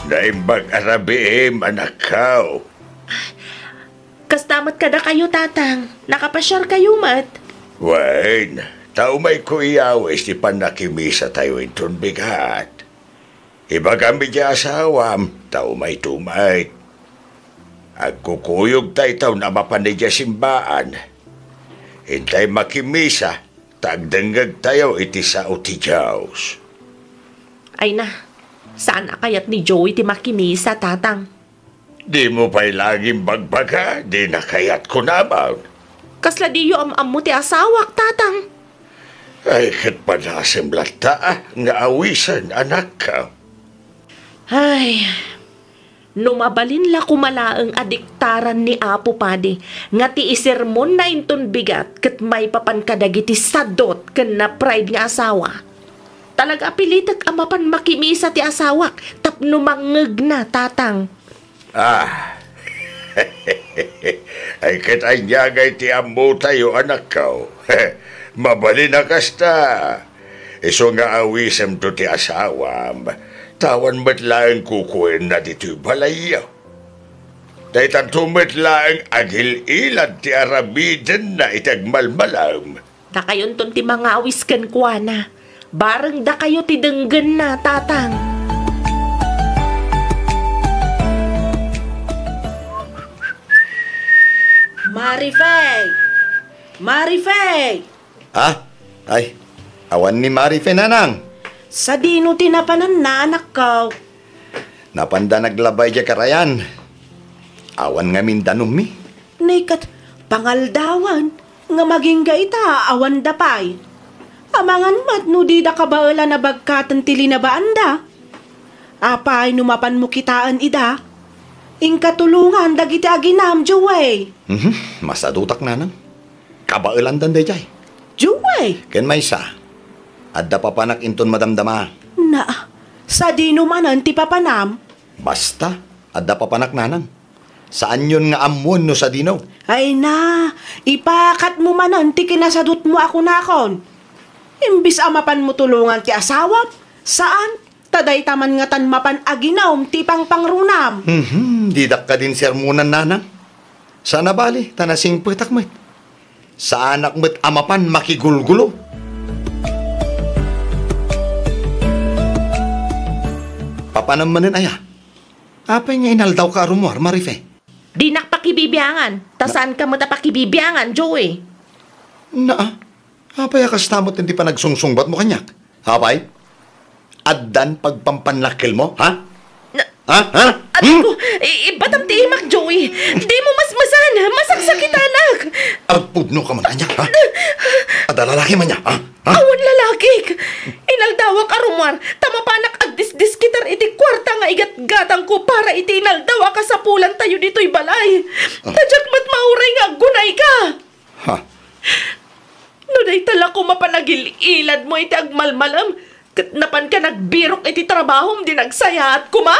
Naimbag a rabiim, anakko. Kasta met kadakayo, Tatang. Nakapasiarkayo met. Wen, ta umayko iyawis ti pannakimisatayo inton bigat. Ibagam iti asawam, ta umayto met. Agkukuyogtayto a mapan idiay simbaan. Intay makimisa, ta agdengngegtayo iti sao ti Dios. Ay na, saan a kayat ni Joey ti makimisa, Tatang? Dimo pay laeng imbagbaga, dina kayat kunam. Kasla diyo am-ammo ti asawak, Tatang? Ay, ket padasem latta, ah, nga awisen, anakko. Ay, no mabalin la koma laeng a diktaran ni Apo Padi nga ti isermonna inton bigat ket maipapan kadagiti sadot ken na-pride nga asawa. Talaga a pilitek a mapan makimisa ti asawak tapno mangngegna, Tatang. Ah. Ay, ket ania ngay ti ammotayo, anakko? Mabalin a kasta. Isu nga awisemto ti asawam, ta awan met laeng kukuenna ditoy balayyo. Daytanto met laeng agil-ilad ti aramidenna iti agmalmalem. Dakayonton ti mangawis kenkuana. Bareng dakayo ti denggenna, Tatang. Marifay! Marifay! Ah? Ay, awan ni Marife, Nanang. Sadino ti napananna, anakko? Napanda naglaba idiay karayan. Awan ngamin danummi. Ni ket pangaldawan nga magingga ita, awanda pay. Amangan met no dida kabaelan a bagkaten ti linabaanda. Apay no mapanmo kitaen ida? Inka tulongan dagiti aginam, Joey. Mhm, masadutak, Nanang. Kabaelandan daydiay. Joey! Ken maysa, adda papanak inton madamdama. Na, sadino manen ti papanam? Basta, adda papanak, Nanang. Saanyon nga ammoen no sadino. Ay na, ipakatmo manen ti kinasadutmo a kunakon. Imbis a mapanmo tulongan ti asawam, saan, ta dayta man ngatan mapan aginum ti pangpangrunam. Mhm, didak kadin sermonan, Nanang. Sana bali, ta nasingpetak met. Saanak met a mapan makigulgulo. Papanam manen aya? Apay nga inaldawka a rummuar, Marife? Dinak pakibibiangan, ta Na- saanka met a pakibibiangan, Joey. Naa, apay a kasta met ti panagsungsungbatmo kaniak? Apay? Addan pagpampannakkelmo, ha? Na- Ha? Ha? Aray ko, i-, ibatam ti imak, Joey. Dimo masmasan, masaksakitanak. Agpudno ka man, ania, ha? Adda lalaki man nia, ha? Ha? Awan lalakik. Inaldawak a rummuar, ta mapanak agdisdiskitar iti kuarta nga igatgatangko para iti inaldaw a kasapulantayo ditoy balay. Ah. Ta diak met mauray nga aggunayka. Ha? No dayta la koma panagil-iladmo iti agmalmalem, ket napanka nagbirok iti trabahom, di nagsayaat koma?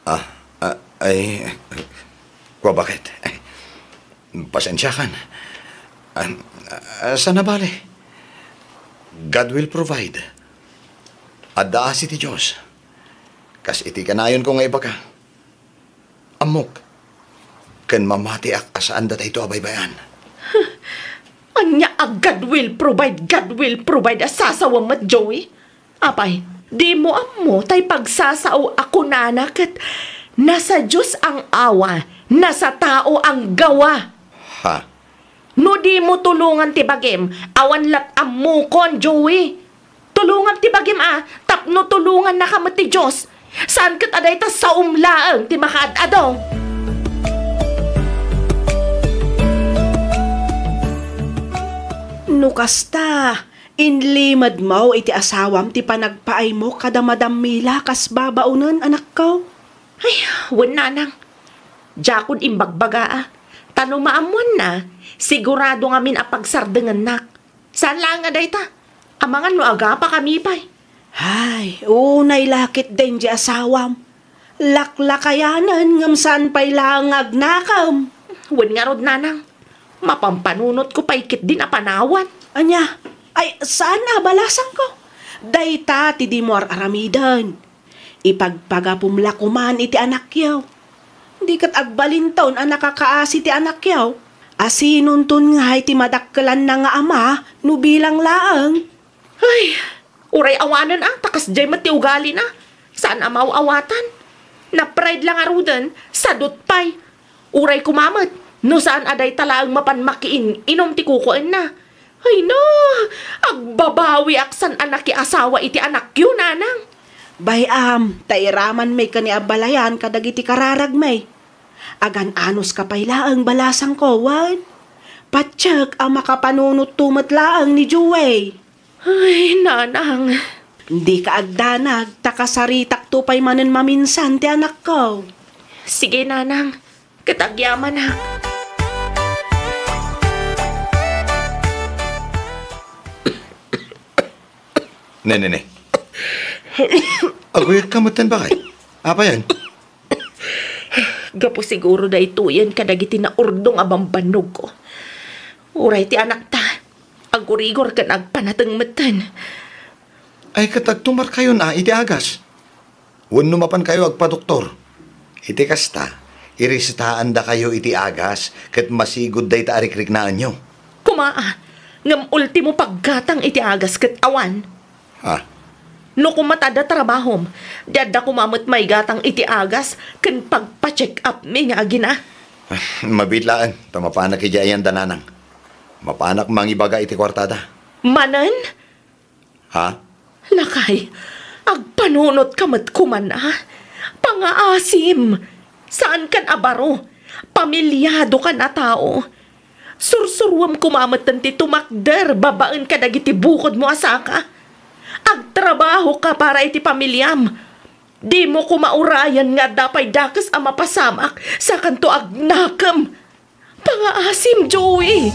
Ah, ah, ay, kua baket. Pasensiakan. Ah, ah, sana bale. God will provide. Adda asi ti Dios. Kas iti kanayonko nga ibaga. Ammok, ken mamatiak a saan datayto a baybay-an. Ania a God will provide, God will provide a sasawem met, Joey? Apay, dimo ammo tay pagsasao a kunana ket nasa Dios ang awa, nasa tao ang gawa. Ha? No dimo tulongan ti bagim, awan lat ammokon, Joey. Tulongam ti bagim a, tapno tulongannaka met ti Dios. Saan ket a dayta saom laeng ti makaad-ado. No kasta, inlimedmo iti asawam ti panagpaaymo kada Madam Mila kas babaonen, anakko? Ay, wen, nanang. Diakon imbagbagaa. Ta no maammoanna, sigurado ngamin a pagsardengennak. Saan laeng a dayta. Amangan no agapakami pay. Ay, unay la ketdi diay asawam. Laklakayanen ngem saan pay laeng nga agnakem. Wen ngarud, nanang. Mapampanunotko pay ketdin a panawan. Ania? Ay, saan a balasangko? Dayta ti dimo ar-aramiden. Ipagpagapom la koman iti anakyo. Di ket agbalinton a nakakaasi ti anakyo. Asinonton ngay ti madakkelanna nga ama no bilang laeng? Ay, uray awanen a, ta kasdiay met ti ugalina. Saan a maaw-awatan. Na-pride la ngaruden, sadut pay. Uray koma met, no saan a dayta laeng mapan makiin-inom ti kukuenna. Ay na, agbabawiak saan a nakiasawa iti anakyo, nanang. Bay-am, ta iramanmi ken ni abalayan kadagiti kararagmi. Agan-anuska pay laeng balasangko, wen? Patiek a makapanunotto met laeng ni Joey. Ay, nanang. Dika agdanag, ta kasaritakto pay manen maminsan ti anakko. Sige, nanang. Ket agyamanak. Ne, ne, ne. Aguyod ka metten, bakay? Apay aya? Gapu siguro daytoyen kadagiti naurdong a bambannogko. Uray ti anakta, agurigor ken agpanateng metten. Ay, ket agtumarkayon a iti agas. Wenno mapankayo agpadoktor. Iti kasta, iresetaandakayo iti agas ket masigud dayta a rikriknaanyo. Koma a, ngem ultimo paggatang iti agas ket awan. Ha? No koma ta adda trabahom, di adda koma met maigatang iti agas ken pagpa-check-upmi nga agina. Ah, mabiit laeng, ta mapanak idiay ayan da nanang. Mapanak mangibaga iti kuartada. Manen? Ha? Lakay, agpanunotka met koma a. Pangaasim. Saankan a baro. Pamiliadokan a tao. Sursuruem koma metten ti tumakder babaen kadagiti bukodmo a saka. Agtrabahoka para iti pamiliam. Dimo koma urayen nga adda pay dakes a mapasamak, sakanto agnakem. Pangaasim, Joey!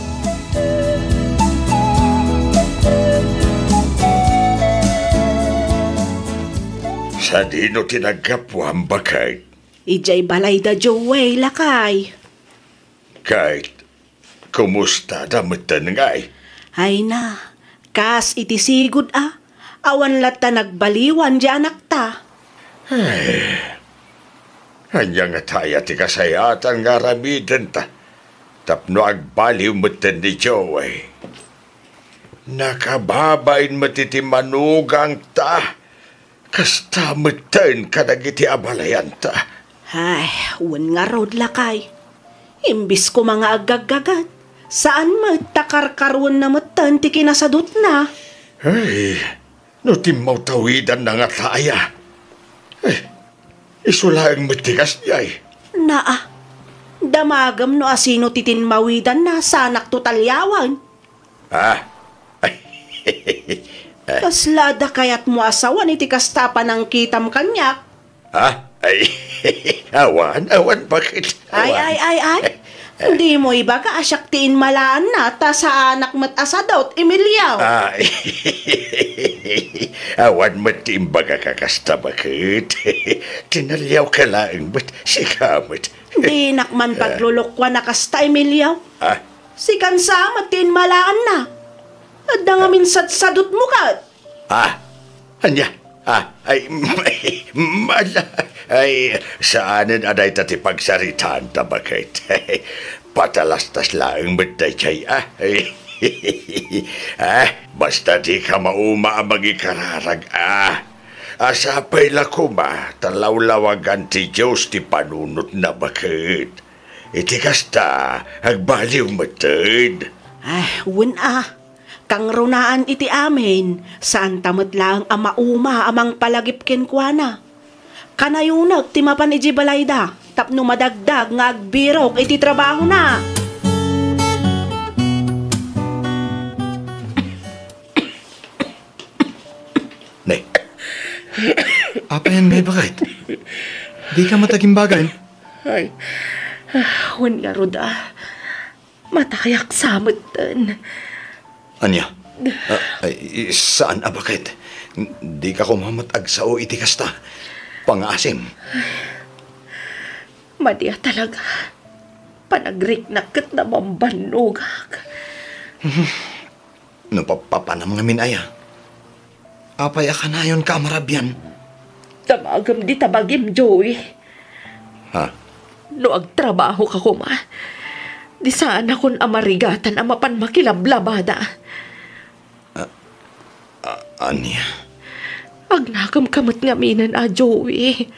Sadino ti naggapuam, baket? Idiay balay da Joey, lakay. Ket, kumusta da metten ngay? Ay na, kas iti sigud a, awan latta nagbaliwan di anakta. Ay, ania ngata aya ti kasayaatan nga aramidenta tapno agbaliw metten ni Joey? Nakababain met iti manugangta. Kasta metten kadagiti abalayanta. Ay, wen ngarud, lakay. Imbis koma nga aggaggagat, saan met ta karkaruenna metten ti kinasadutna. Ay, no timmawtawidanna ngata aya. Ay, isu laeng met ti kasdiay. Naa, damagem no asino ti tinmawidanna, saanakto talliawen. Ah? Kasla adda kayatmo a sawen iti kasta a panangkitam kaniak? Ah? Ay, awan, awan, baket? Ay, awan. Ay, ay, ay. Dimo ibaga a siak ti inmalaanna, ta saanak met a sadut, Emilio. Ah, awan met ti imbagak a kasta, baket? Tinalliawka laeng met, sika met. Dinak man paglulukuan a kasta, Emilio. Ah? Sikan sa met ti inmalaanna. Adda ngamin sadsadutmo ket. Ah, ania? Ah, ay, mala, ay, saanen a dayta ti pagsaritaanta, baket? Patalastas laeng met daydiay, ah. Ah, basta dika mauma a mangikararag, ah. Sapay la koma ta lawlawagan ti Dios ti panunotna, baket. Iti kasta, agbaliw metten. Ah, wen a. Kangrunaan iti amin, saanta met laeng a mauma a mangpalagip kenkuana. Kanayonak ti mapan idiay balayda tapno madagdag nga agbirok iti trabahona. Ne. Apayan, May Baket? Dika met agimbagan? Ay, ah, wen ngarud a. Matayak sa metten. Ania? Ah, ay, saan a Baket? Dika koma met agsao iti kasta. Pangaasim. Madi a talaga. Panagriknak ket nabambannogak. No pappapanam ngamin aya, apay a kanayonka a marabian? Damagem dita bagim, Joey. Ha? No agtrabahoka koma, di saanakon a marigatan a mapan makilablabada. A-, ania? Agnakemka met ngaminen a, Joey.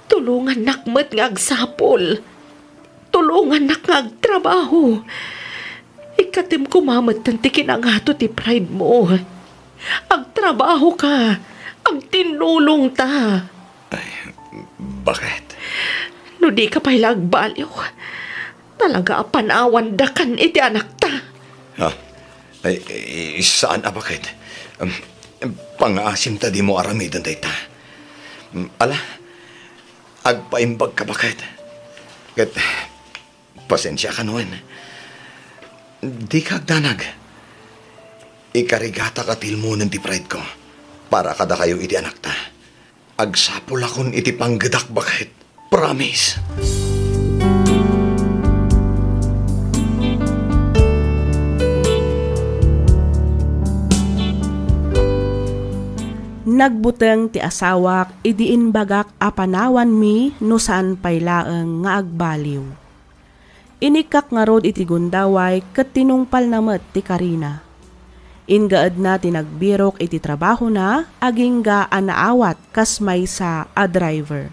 Tulongannak met nga agsapul. Tulongannak nga agtrabaho. Ikkatem koma metten ti kinangato ti pride mo. Agtrabahoka. Agtinnulongta. Ay, Baket? No dika pay la agbaliw, talaga a panawandakan iti anakta. Ha? Ay, ay, saan a Baket? Um, pangaasim ta dimo aramiden dayta. Um, ala, agpaimbagka Baket. Ket, pasensiaka no wen. Dika agdanag. Ikarigata ka tilmonen ti pride ko para kadakayo iti anakta. Agsapulakon iti panggedak Baket. Promise. Nagbuteng ti asawak idi imbagak a panawanmi no saan pay laeng nga agbaliw. Inikkak ngarud iti gundaway ket tinungpalna met ti karina. Inggaedna ti nagbirok iti trabahona agingga a naawat kas maysa a driver.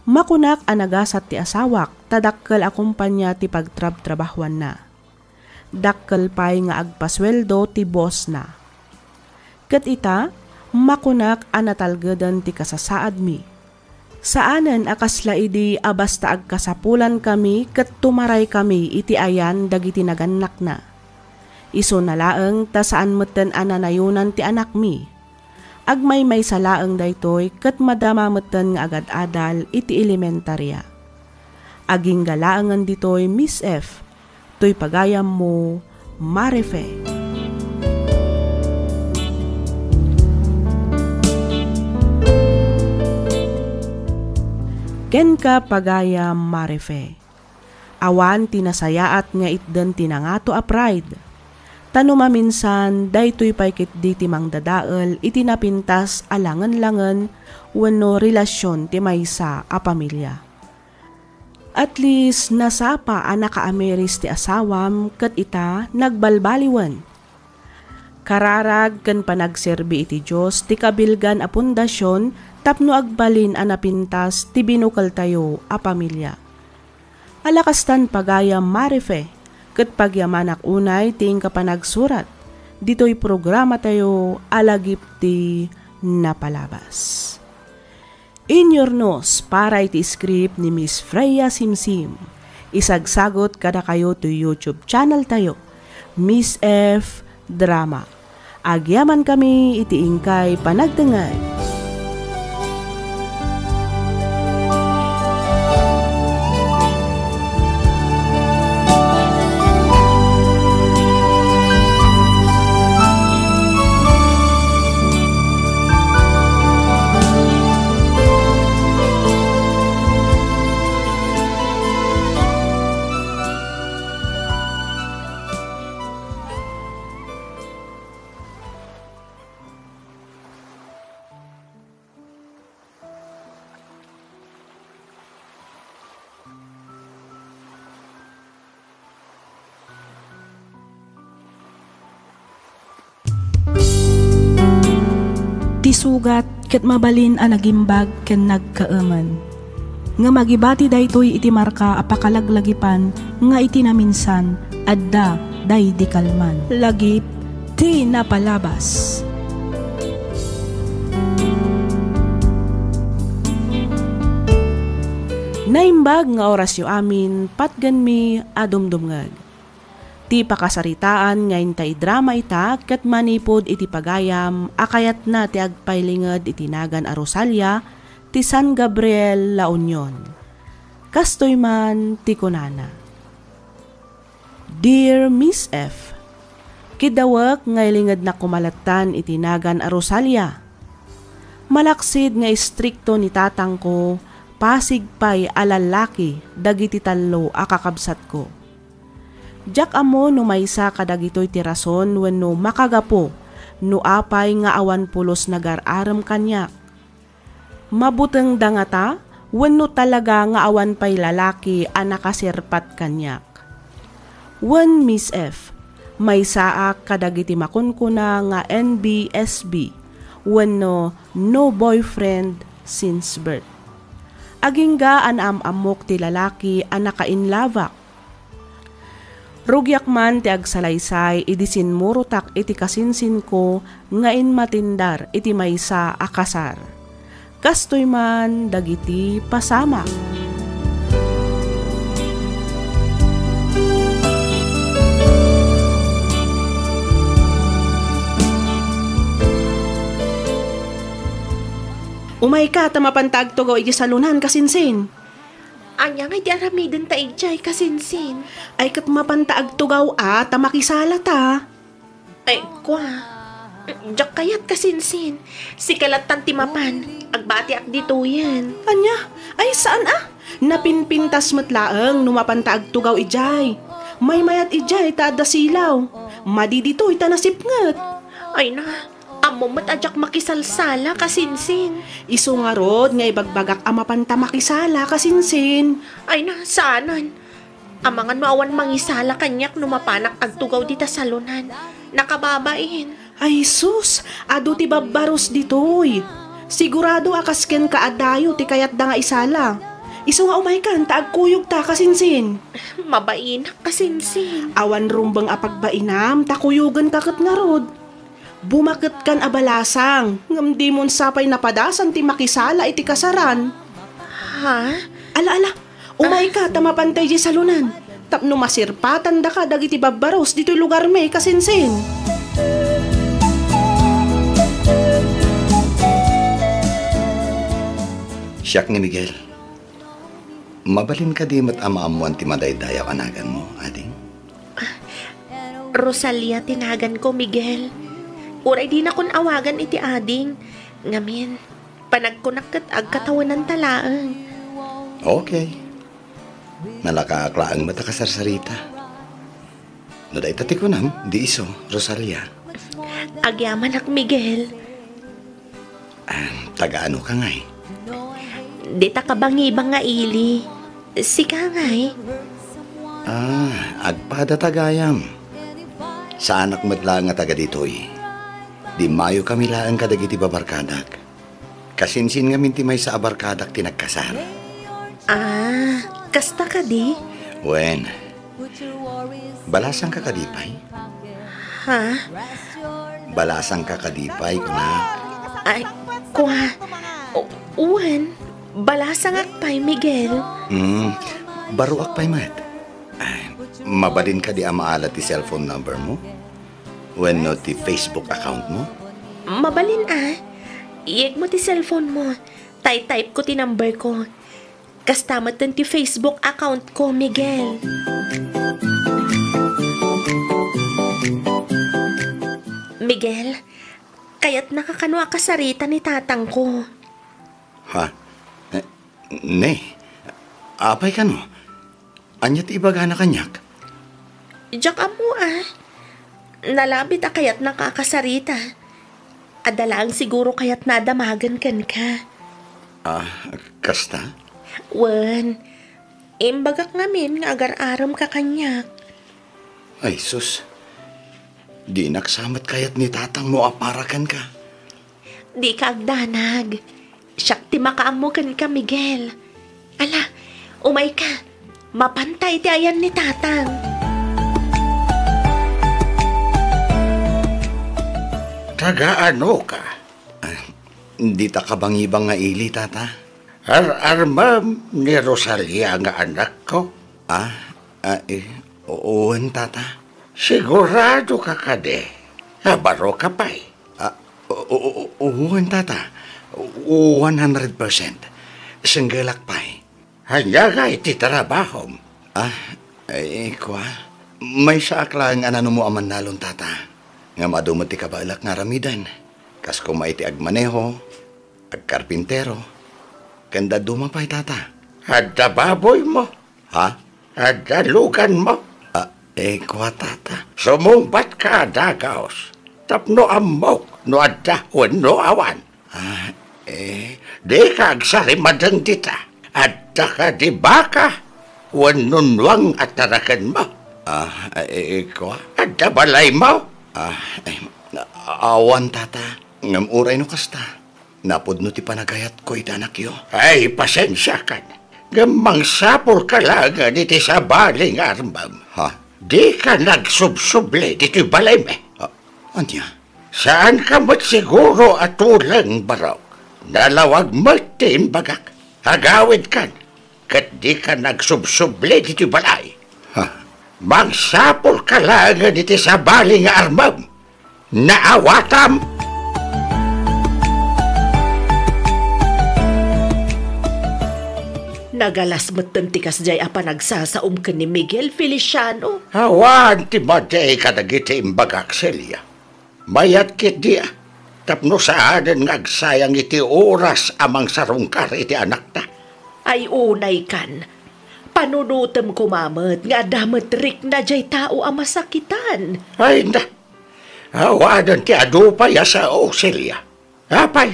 Makunak a nagasat ti asawak ta dakkel a kumpanya ti pagtrabtrabahuanna. Dakkel pay nga agpasueldo ti bossna. Ket ita, makunak a natalgeden ti kasasaadmi. Saanen a kasla idi a basta agkasapulankami ket tumaraykami iti ayan dagiti nagannakna. Isuna laeng ta saan metten a nanayonan ti anakmi. Agmaymaysa laeng daytoy ket madama metten nga agad-adal iti elementaria. Agingga laengen ditoy, Miss F, toy pagayammo, Marife. Kenka, pagayam Marife. Awan ti nasayaat nga itden ti nangato a pride. Ta no maminsan, daytoy pay ketdi ti mangdadael iti napintas a langen-langen wenno relasion ti maysa a pamilia. At least, nasapa a nakaamiris ti asawam ket ita nagbalbaliwen. Kararag ken panagserbi iti Dios ti kabilgan a pundasion tapno agbalin a napintas ti binukeltayo a pamilia. Ala kastan, pagayam Marife, ket pagyamanak unay ti inka panagsurat ditoy programatayo a Lagip ti Napalabas. Inyurnos para iti script ni Miss Freya Simsim. Isagsagot kadakayo toy YouTube channel tayo, Miss F Drama. Agyamankami iti inkay panagdengngeg. Ti sugat ket mabalin a nagimbag ken nagkaemen. Ngem agibati daytoy iti marka a pakalaglagipan nga iti naminsan, adda daydi kalman. Lagip ti napalabas. Naimbag nga orasyo amin, patgenmi a dumdumngeg. Ti pakasaritaan nga intay drama ita ket manipud iti pagayam a kayatna ti agpailinged iti nagan a Rosalia ti San Gabriel, La Union. Kastoy man ti kunana, "Dear Miss F, kiddawek nga ilingednak koma lattan iti nagan a Rosalia. Malaksid nga istrikto ni tatangko, pasig pay a lallaki dagiti tallo a kakabsatko. Diak ammo no maysa kadagitoy ti rason wenno makagapu no apay nga awan pulos nagar-arem kaniak. Mabutengda ngata wenno talaga nga awan pay lalaki a nakasirpat kaniak? Wen, Miss F, maysaak kadagiti makunkuna nga N B S B wenno no boyfriend since birth. Agingga a naam-ammok ti lalaki a nakainlabak. Rugiak man ti agsalaysay idi sinmurotak iti kasinsinko nga inmatindar iti maysa a kasar. Kastoy man dagiti pasamak." Umayka ta mapanta agtugaw iti salonan, kasinsin. Ania ngay ti aramidenta idiay, kasinsin? Ay, ket mapanta agtugaw a ta makisalata. Ay, kua. Diak kayat, kasinsin. Sika lattan ti mapan. Agbatiak ditoyen. Ania? Ay, saan a? Napinpintas met laeng no mapanta agtugaw idiay. Maymayat idiay ta adda silaw. Madi ditoy ta nasipnget. Ay na, ammom met a diak makisalsala, kasinsin. Isu ngarud nga ibagbagak a mapanta makisala, kasinsin. Ay na, saanen. Amangan no awan mangisala kaniak no mapanak agtugaw dita salonan. Nakababain. Ay sus, adu ti babbarus ditoy. Sigurado a kas kenka a dayo ti kayatda nga isala. Isu nga umaykan ta agkuyogta, kasinsin. Mabainak, kasinsin. Awan rumbeng a pagbainam ta kuyogenka ket ngarud. Bumaketkan a balasang, ngem dimon sapay napadasan ti makisala iti kasaran. Ha? Ala, ala, umayka ta mapanta idiay salonan, tapno masirpatandaka dagiti babbarus ditoy lugarmi, kasinsin. Siak ni Miguel. Mabalin kadi met a maammuan ti madaydayaw a naganmo, ading? Rosalia ti naganko, Miguel. Uray dinakon awagan iti ading. Ngamin, panagkunak ket agkatawenanta laeng. Okay. Nalakaak laeng met a kasarsarita. No dayta ti kunam, di isu, Rosalia. Agyamanak, Miguel. Ah, taga-ano ka ngay? Dita kabangibang nga ili. Sika ngay? Ah, agpada ta gayam. Saanak met laeng nga taga ditoy. Di mayo kami laeng kadagiti babarkadak. Kasinsin ngamin ti maysa a barkadak ti nagkasar. Ah, kasta kadi? Wen, balasangka kadi pay? Ha? Balasangka kadi pay, kunak? Ay, kua. O, wen, balasangak pay, Miguel. Hmm, baruak pay met. Ay, mabalin kadi a maala ti cellphone number mo? Wenno ti Facebook account mo? Mabalin a. Iyegmo ti cellphone mo. Tay-type ko ti number ko. Kasta metten ti Facebook account ko, Miguel. Miguel, kayatnaka kano a kasarita ni tatangko? Ha? Eh, ne. Apay kano? Ania ti ibagana kaniak? Diak ammo a. Nalabit a kayatnaka a kasarita. Adda laeng siguro kayatna a damagen kenka. Ah, kasta? Wen, imbagak ngamin nga agar-aremka kaniak. Ay, sus. Dinak sa met kayat ni tatangmo a para kenka. Dika agdanag. Siak ti makaammo kenka, Miguel. Ala, umayka. Mapanta iti ayan ni Tatang. Tagaano ka? Ah, dita kabangibang nga ili, Tata. Ar-armem ni Rosalia nga anakko? Ah, ah, eh, wen, Tata. Sigurado ka kadi? Abaro ka pay? Ah, u-, u-, u-, wen, Tata. One hundred percent. Singgelak pay. Ania ngay ti trabahom? Ah, eh, kua. Maysaak laeng a nanumo a mannalon, Tata. Ngem adu met ti kabaelak nga aramiden. Kas koma iti agmaneho, agkarpintero, ken dadduma pay, Tata. Adda baboymo? Ha? Adda luganmo? Ah, eh, kua, Tata. Sumungbatka a dagaos tapno ammok no adda wenno awan. Ah, eh. Dika agsarimadeng dita. Adda kadi baka wenno nuang a tarakenmo? Ah, eh, kua. Adda balaymo? Ah, eh, awan, Tata. Ngem uray no kasta, napudno ti panagayatko iti anakyo. Ay, pasensiakan. Ngem mangsapulka laengen iti sabali nga armem. Ha? Dika nagsubsubli ditoy balaymi. Ah, ania? Saanka met siguro a tuleng, Barok. Nalawag met ti imbagak. Agawidkan, ket dika nagsubsubli ditoy balay. Ha? Mangsapulka laengen iti sabali nga armem. Naawatam? Nagalas metten ti kasdiay a panagsasaom ken ni Miguel, Feliciano. Awan ti madi kadagiti imbagak, Celia. Mayat ketdi a, tapno saanen nga agsayang iti oras a mangsarungkar iti anakta. Ay, unaykan. Panunotem koma met nga adda met rikna diay tao a masakitan. Ay na, awanen ti adu pay a sao, Celia. Apay,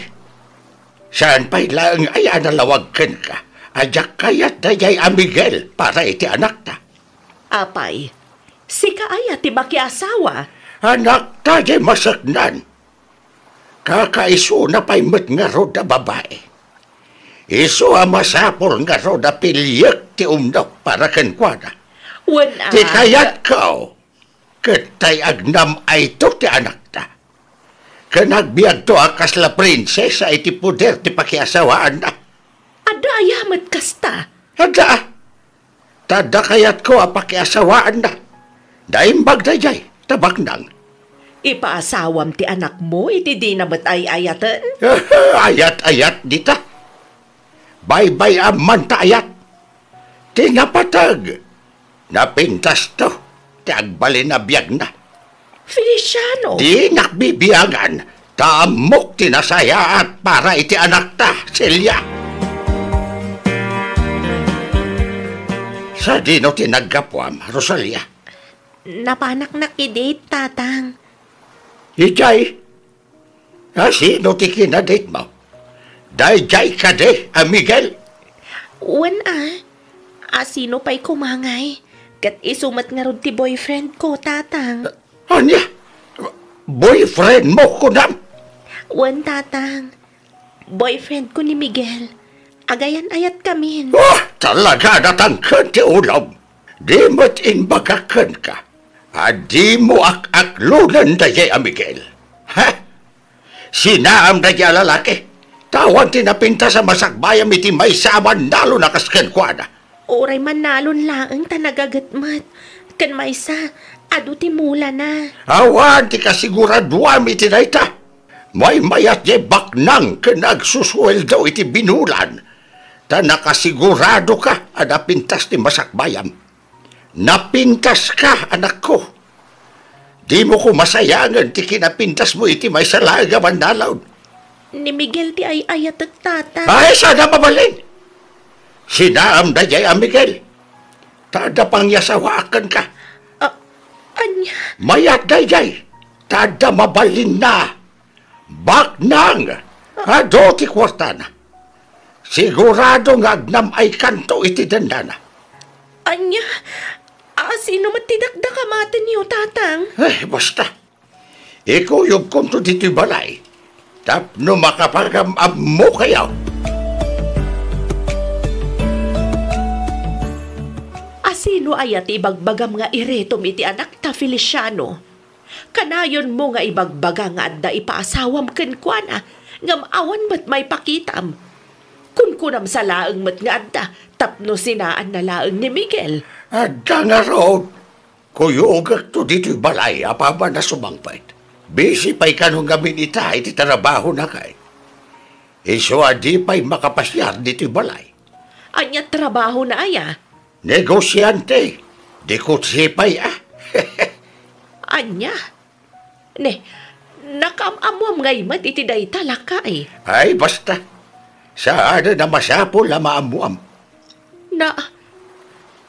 saan pay laeng aya a nalawag kenka a diak kayat daydiay a Miguel para iti anakta? Apay, sika aya ti makiasawa? Anakta diay maseknan. Kakaisuna pay met ngarud a babai. Isu a masapul ngarud a piliek ti umno para kenkuana. Wen a. Ti kayatko, ket tay agnam-ayto ti anakta. Ken agbiagto a kasla prinsesa iti poder ti pakiasawaanna. Adda aya met kasta? Adda. Ta adda kayatko a pakiasawaanna. Naimbag daydiay, ta baknang. Ipaasawam ti anakmo iti dina met ay-ayaten? Ayat-ayat dita. Baybay-am man ta ayat. Ti napateg, napintasto ti agbalin a biagna. Feliciano! Dinak bibiangan, ta ammok ti nasayaat para iti anakta, Celia. Sadino ti naggapuam, Rosalia? Napanaknak idi, Tatang. Idiay? A, sino ti kinaditmo? Daydiay kadi a Miguel? Wen a. A, sino pay koma ngay? Ket isu met ngarud ti boyfriend ko, Tatang. Ania? Boyfriend mo, kunam? Wen, Tatang. Boyfriend ko ni Miguel. Agayan-ayatkamin. Oh, talaga natangken ti ulom. Di met imbagak kenka a dimo ak-aklonen daydiay a Miguel. Ha? Sinaam daydiay a lalaki, ta awan ti napintas a masakbayam iti maysa a mannalon a kas kenkuana. Uray mannalon laeng ta nagaget met. Ken maysa, adu ti mulana. Awan ti kasiguraduam iti dayta. Maymayat diay baknang ken agsusueldo iti binulan, ta nakasiguradoka a napintas ti masakbayam. Napintaska, anakko. Dimo koma sayangen ti kinapintasmo iti maysa laeng a mannalon. Ni Miguel ti ay-ayatek, Tata. Ay, saan a mabalin? Sinaam daydiay a Miguel. Ta adda pangiasawaak kenka. Ah, ania? Mayat daydiay. Ta adda mabalinna. Baknang! Adu ti kuartana. Sigurado nga agnam-aykanto iti dennana. Ania? A, sino met ti dakdakamatenyo, Tatang? Eh, basta. Ikuyogkonto ditoy balay tapno makapagam-ammokayo. Sino aya ti ibagbagam nga iretom iti anakta, Feliciano? Kanayonmo nga ibagbaga nga adda ipaasawam kenkuana, ngem awan met maipakitam. Kunkunam sa laeng met nga adda tapno sinaanna laeng ni Miguel. Adda ngarud. Kuyogekto ditoy balay apaman a sumangpet. Busy pay kano ngamin ita iti trabahona kay. Isu a di pay makapasiar ditoy balay. Ania trabahona aya? Negosiante. Di kutsi pay a. Ania? Ne, nakaam-ammoam ngay met iti dayta, lakay? Ay, basta. Saan a masapul a maammoam. Na,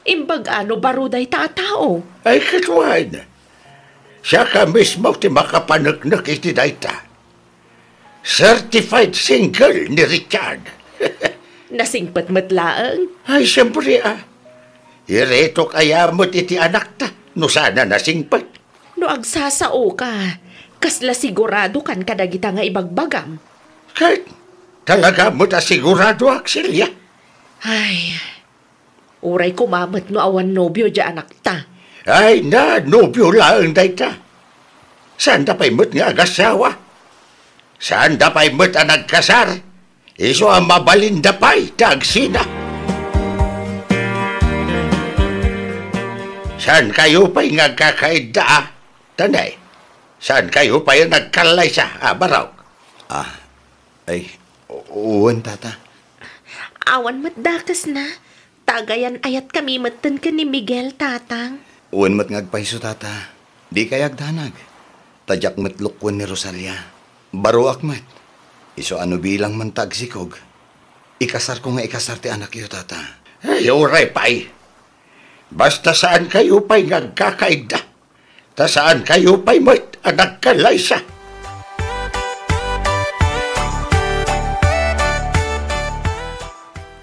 imbag ano baro dayta a tao? Ay, ket wen. Siaka mismo ti makapaneknek iti dayta. Certified single ni Richard. Nasingpet met laeng? Ay, siyempre, a. Iretok aya met iti anakta, no saan a nasingpet. No agsasaoka, kasla siguradokan kadagita nga ibagbagam? Ket, talaga met a siguradoak, Celia. Ay, uray koma met no awan nobio diay anakta. Ay na, nobio laeng dayta. Saanda pay met nga agasawa. Saanda pay met a nagkasar. Isu a mabalinda pay ti agsina. Saankayo pay nga agkakaidda, a? Tanay, saankayo pay a nagkallaysa, a, Barok? Ah, ay, u-, wen, Tata. Awan met dakesna. Tagayan-ayatkami metten ken ni Miguel, Tatang. Wen met nga agpayso, Tata. Dikay agdanag. Ta diak met lukuen ni Rosalia. Baroak met. Isu a no bilang man ta agsikog, ikasarko nga ikasar ti anakyo, Tata. Ay, uray pay. Basta saankayo pay nga agkakaidda. Ta saankayo pay met a nagkallaysa.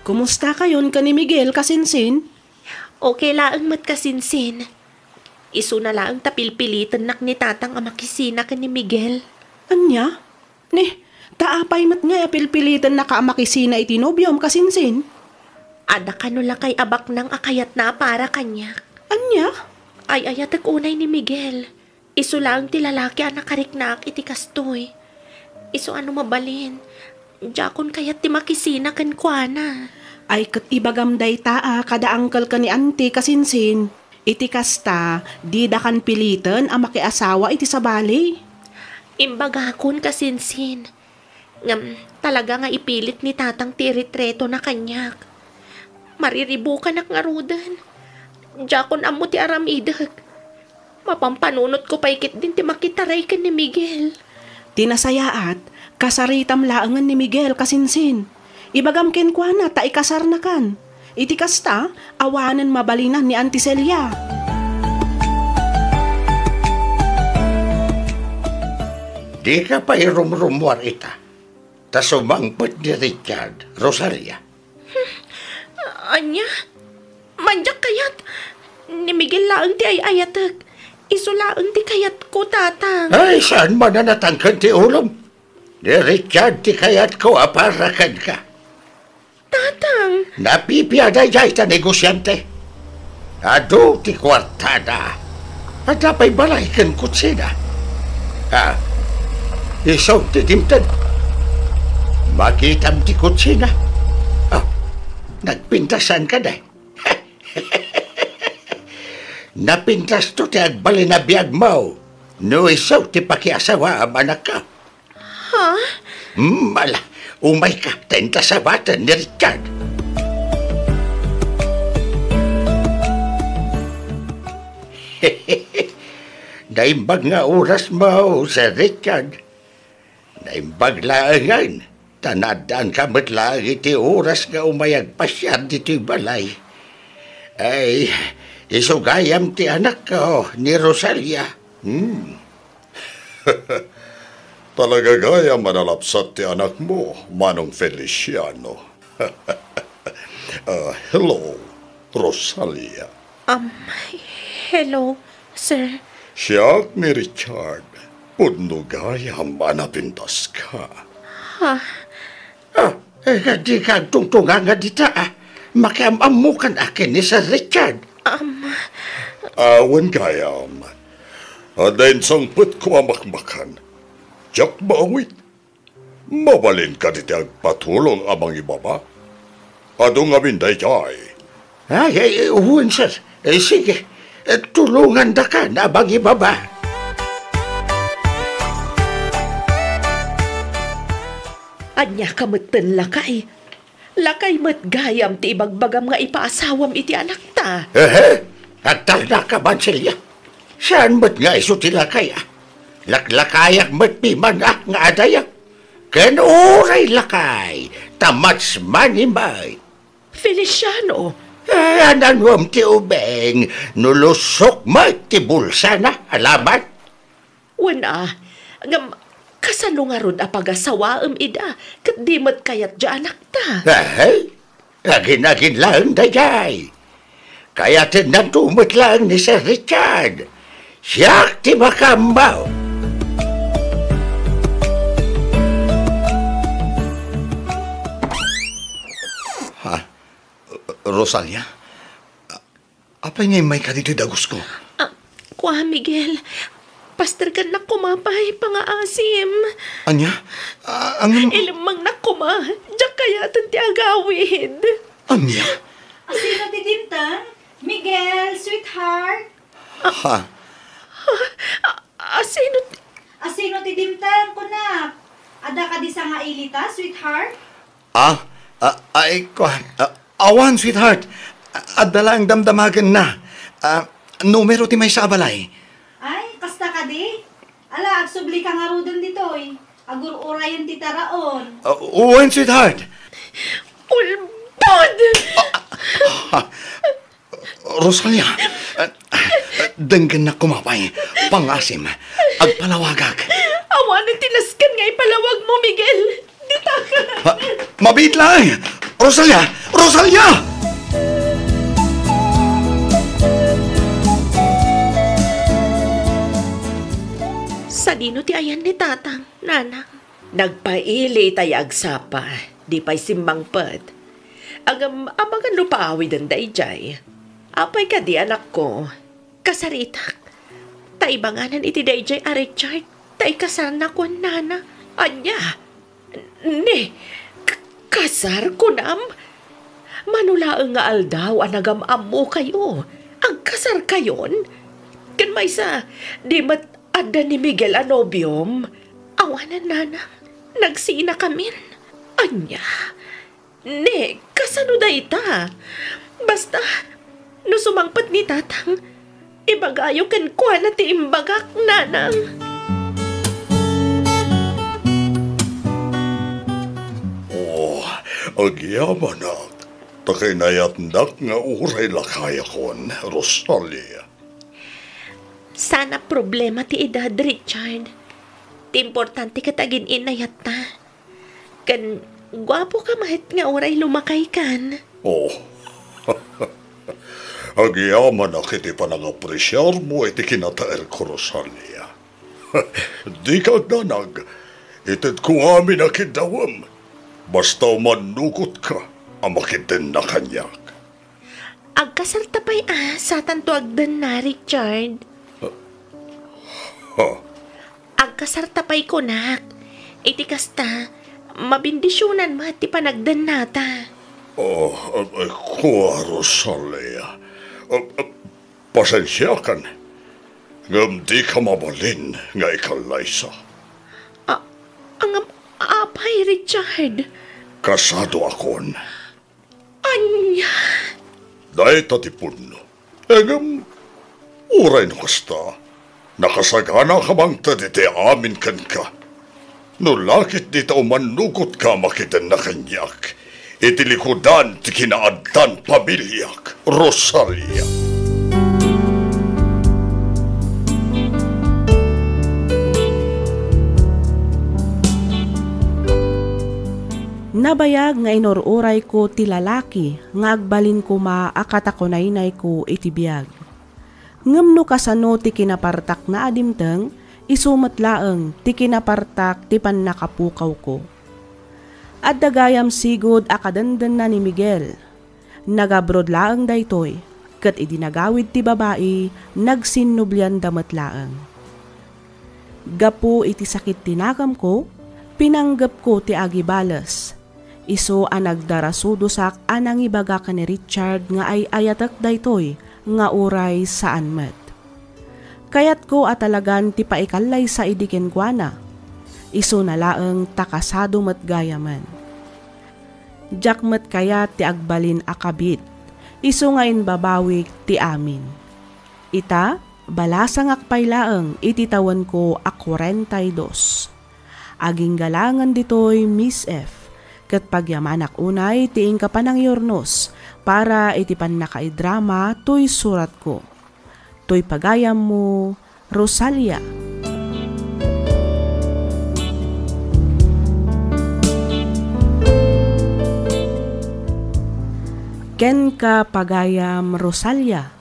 Kumustakayon ken ni Miguel, kasinsin? Okay laeng met, kasinsin. Isuna laeng ta pilpilitennak ni Tatang a makisina ken ni Miguel. Ania? Ne, ta apay met ngay a pilpilitennaka a makisina iti nobiom, kasinsin? Adda kano lakay a baknang a kayatna a para kaniak. Ania? Ay-ayatek unay ni Miguel. Isu laeng ti lalaki a nakariknaak iti kastoy. Isu a no mabalin, diakon kayat ti makisina kenkuana. Ay, ket ibagam dayta a kada angkelka ni anti, kasinsin. Iti kasta, didakan piliten a makiasawa iti sabali. Imbagakon, kasinsin. Ngem talaga nga ipilit ni Tatang ti iretretona kaniak. Mariribukanak ngaruden. Diakon ammo ti aramidek. Mapampanunotko pay ketdin ti makitaray ken ni Miguel. Ti nasayaat, kasaritam laengen ni Miguel, kasinsin. Ibagam kenkuana ta ikasarnakan. Iti kasta, awanen mabalinan ni Auntie Celia. Dika pay rumrummuar ita, ta sumangpet ni Richard, Rosalia. Ania? Mandiak kayat. Ni Miguel laeng ti ay-ayatek. Isu laeng ti kayatko, Tatang. Ay, saan man a natangken ti ulom? Ni Richard ti kayatko a para kenka. Tatang! Napipiada dayta negosiante. Adu ti kuartada. Adda pay balay ken kutsina. Ah, isu ti dimteng. Makitam ti kutsina. Ah, nagpintasan ka, day. Napintasto ti agbalin a biagmo. No isu ti pakiasawaam, anakko. Ha? Hmm, ala, umayka, ta inta sawaten ni Richard. Naimbag nga orasmo, Sir Richard. Naimbag laengen, ta naaddaanka met laeng iti oras nga umay agpasiar ditoy balay. Ay, isu gayam ti anakko, ni Rosalia. Hmm. Talaga gayam a nalapsat ti anakmo, Manong Feliciano. Ah, hello, Rosalia. Um, hello, sir. Siak ni Richard. Pudno gayam a napintaska. Ha? Ah, eh, dika agtungtunganga dita, ah. Makiam-ammokan a ken ni Sir Richard. Am, Awan gayam. Adda insangpetko a makmakan. Diak maawit. Mabalin kadi ti agpatulong a mangibaba? Adu ngamin daydiay. Ay, ay, wen, sir. Eh, sige. Eh, tulongandakan a mangibaba. Ania ka metten, lakay? Lakay met gayam ti ibagbagam nga ipaasawam iti anakta. Ehe, agtalnaka, Mansilya. Saan met nga isu ti lakay, a? Laklakayak met piman, a, nga adaya. Ken uray lakay, ta matsmani met. Feliciano! Eh, ananuam ti ubing, no lusok met ti bulsana, alaman? Wen a, ngem kasano ngarud a pagasawaem ida, ket di met kayat diay anakta? Ahay, agin-agin laeng daydiay. Kayatennanto met laeng ni Sir Richard. Siak ti makaammo. Ha? Rosalia? Apay nga immayka ditoy dagusko? Ah, kua, Miguel. Pasterkannak koma pay, pangaasim. Ania? Ah, angem- Ilemmengnak koma. Diak kayaten ti agawid. Ania? Asino ti dimteng? Miguel, sweetheart? Ha? Ah, asino ti- Asino ti dimteng, kunak? Adda kadi sangailita, sweetheart? Ah, ah, ay, kuan, ah, awan, sweetheart. Adda laeng damdamagenna. Ah, numero ti maysa a balay. Ay, kasta kadi? Ala, agsublika ngaruden ditoy. Agur-urayen ti taraon. Ah, wen, sweetheart. Ulbod! Ah, ah, Rosalia, ah, denggennak koma pay. Pangaasim, agpalawagak. Awanen ti nasken nga ipalawagmo, Miguel. Ditaka. Ha? Mabiit laeng! Rosalia! Rosalia! Sadino ti ayan ni Tatang, Nanang? Nagpaili itay agsapa, di pay simmangpet. Ngem amangan no paawiden daydiay. Apay kadi, anakko? Kasaritak. Ta ibanganan iti daydiay a Richard, ta ikasarna, kuan, Nana. Ania? Ne, k-, kasar, kunam? Mano laeng nga aldaw a nagam-ammokayo, agkasarkayon? Ken maysa, di met adda ni Miguel a nobiom? Awanen, Nana. Nagsinakamin. Ania? Ne, kasano dayta? Basta, no sumangpet ni Tatang, ibagayo kenkuana ti imbagak, Nanang. Oh, agyamanak, ta kinayatnak nga uray lakayakon, Rosalia. Saan a problema ti edad, Richard. Ti importante ket agin-inayatta. Ken guapo ka met nga uray lumakaykan. Oh. Agyamanak iti panangapresiarmo iti kinataerko, Rosalia. Dika agdanag. Itedko amin a kiddawem. Basta umannukotka a makiddenna kaniak. Agkasarta pay a satanto agdenna, Richard. Ha? Agkasarta pay kunak. Iti kasta, mabendisionan met ti panagdennata. Oh, eh, eh, kua, Rosalia. Eh, eh, pasensiakan. Ngem dika mabalin nga ikallaysa. A-, ngem apay, Richard? Kasadoakon. Ania? Dayta ti pudno. Ngem, uray no kasta, nakasaganaka mangted iti amin kenka. No lakit dita umannukotka a makidenna kaniak, iti likudan ti kinaaddan pamiliak, Rosalia. Nabayag nga inur-urayko ti lalaki nga agbalin koma a katakunaynayko iti biag. Ngem no kasano ti kinapartakna a dimteng, isu met laeng ti kinapartak ti pannakapukawko. Adda gayam sigud a kadendenna ni Miguel. Nag-abroad laeng daytoy. Ket idi nagawid ti babai, nagsinnublianda met laeng. Gapu iti sakit ti nagamko, pinanggepko ti agibales. Isu a nagdarasudosak a nangibaga ken ni Richard nga ay-ayatek daytoy nga uray saan met. Kayatko a talagan ti paikallaysa idi kenkuana. Isuna laeng ta kasado met gayamen. Diak met kayat ti agbalin a kabit, isu nga imbabawik ti amin. Ita, balasangak pay laeng iti tawenko a kuarenta y dos. Agingga laengen ditoy, Miss F, ket pagyamanak unay ti inka panangiyurnos para iti pannakaidrama toy suratko. Toy pagayammo, Rosalia. Kenka, pagayam Rosalia.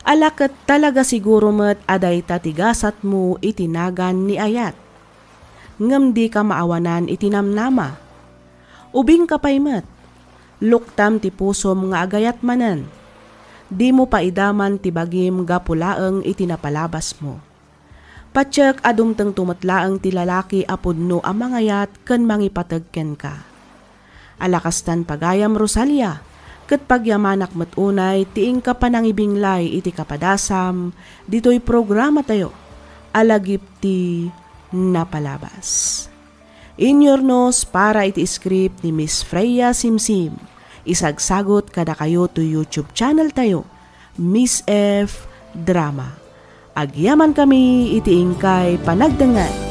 Ala ket talaga siguro met a dayta ti gasatmo iti nagan ni ayat. Ngem dika maawanan iti namnama. Ubingka pay met. Luktam ti pusom nga agayat manen. Dimo paidaman ti bagim gapu laeng iti napalabasmo. Patiek a dumtengto met laeng ti lalaki a pudno a mangayat ken mangipateg kenka. Ala kastan, pagayam Rosalia, ket pagyamanak met unay ti inka panangibinglay iti kapadasam ditoy programatayo a Lagip ti Napalabas. Inyurnos para iti script ni Miss Freya Simsim. Isagsagut kadakayo toy YouTube channel tayo, Miss F Drama. Agyamankami iti inkay panagdengngeg.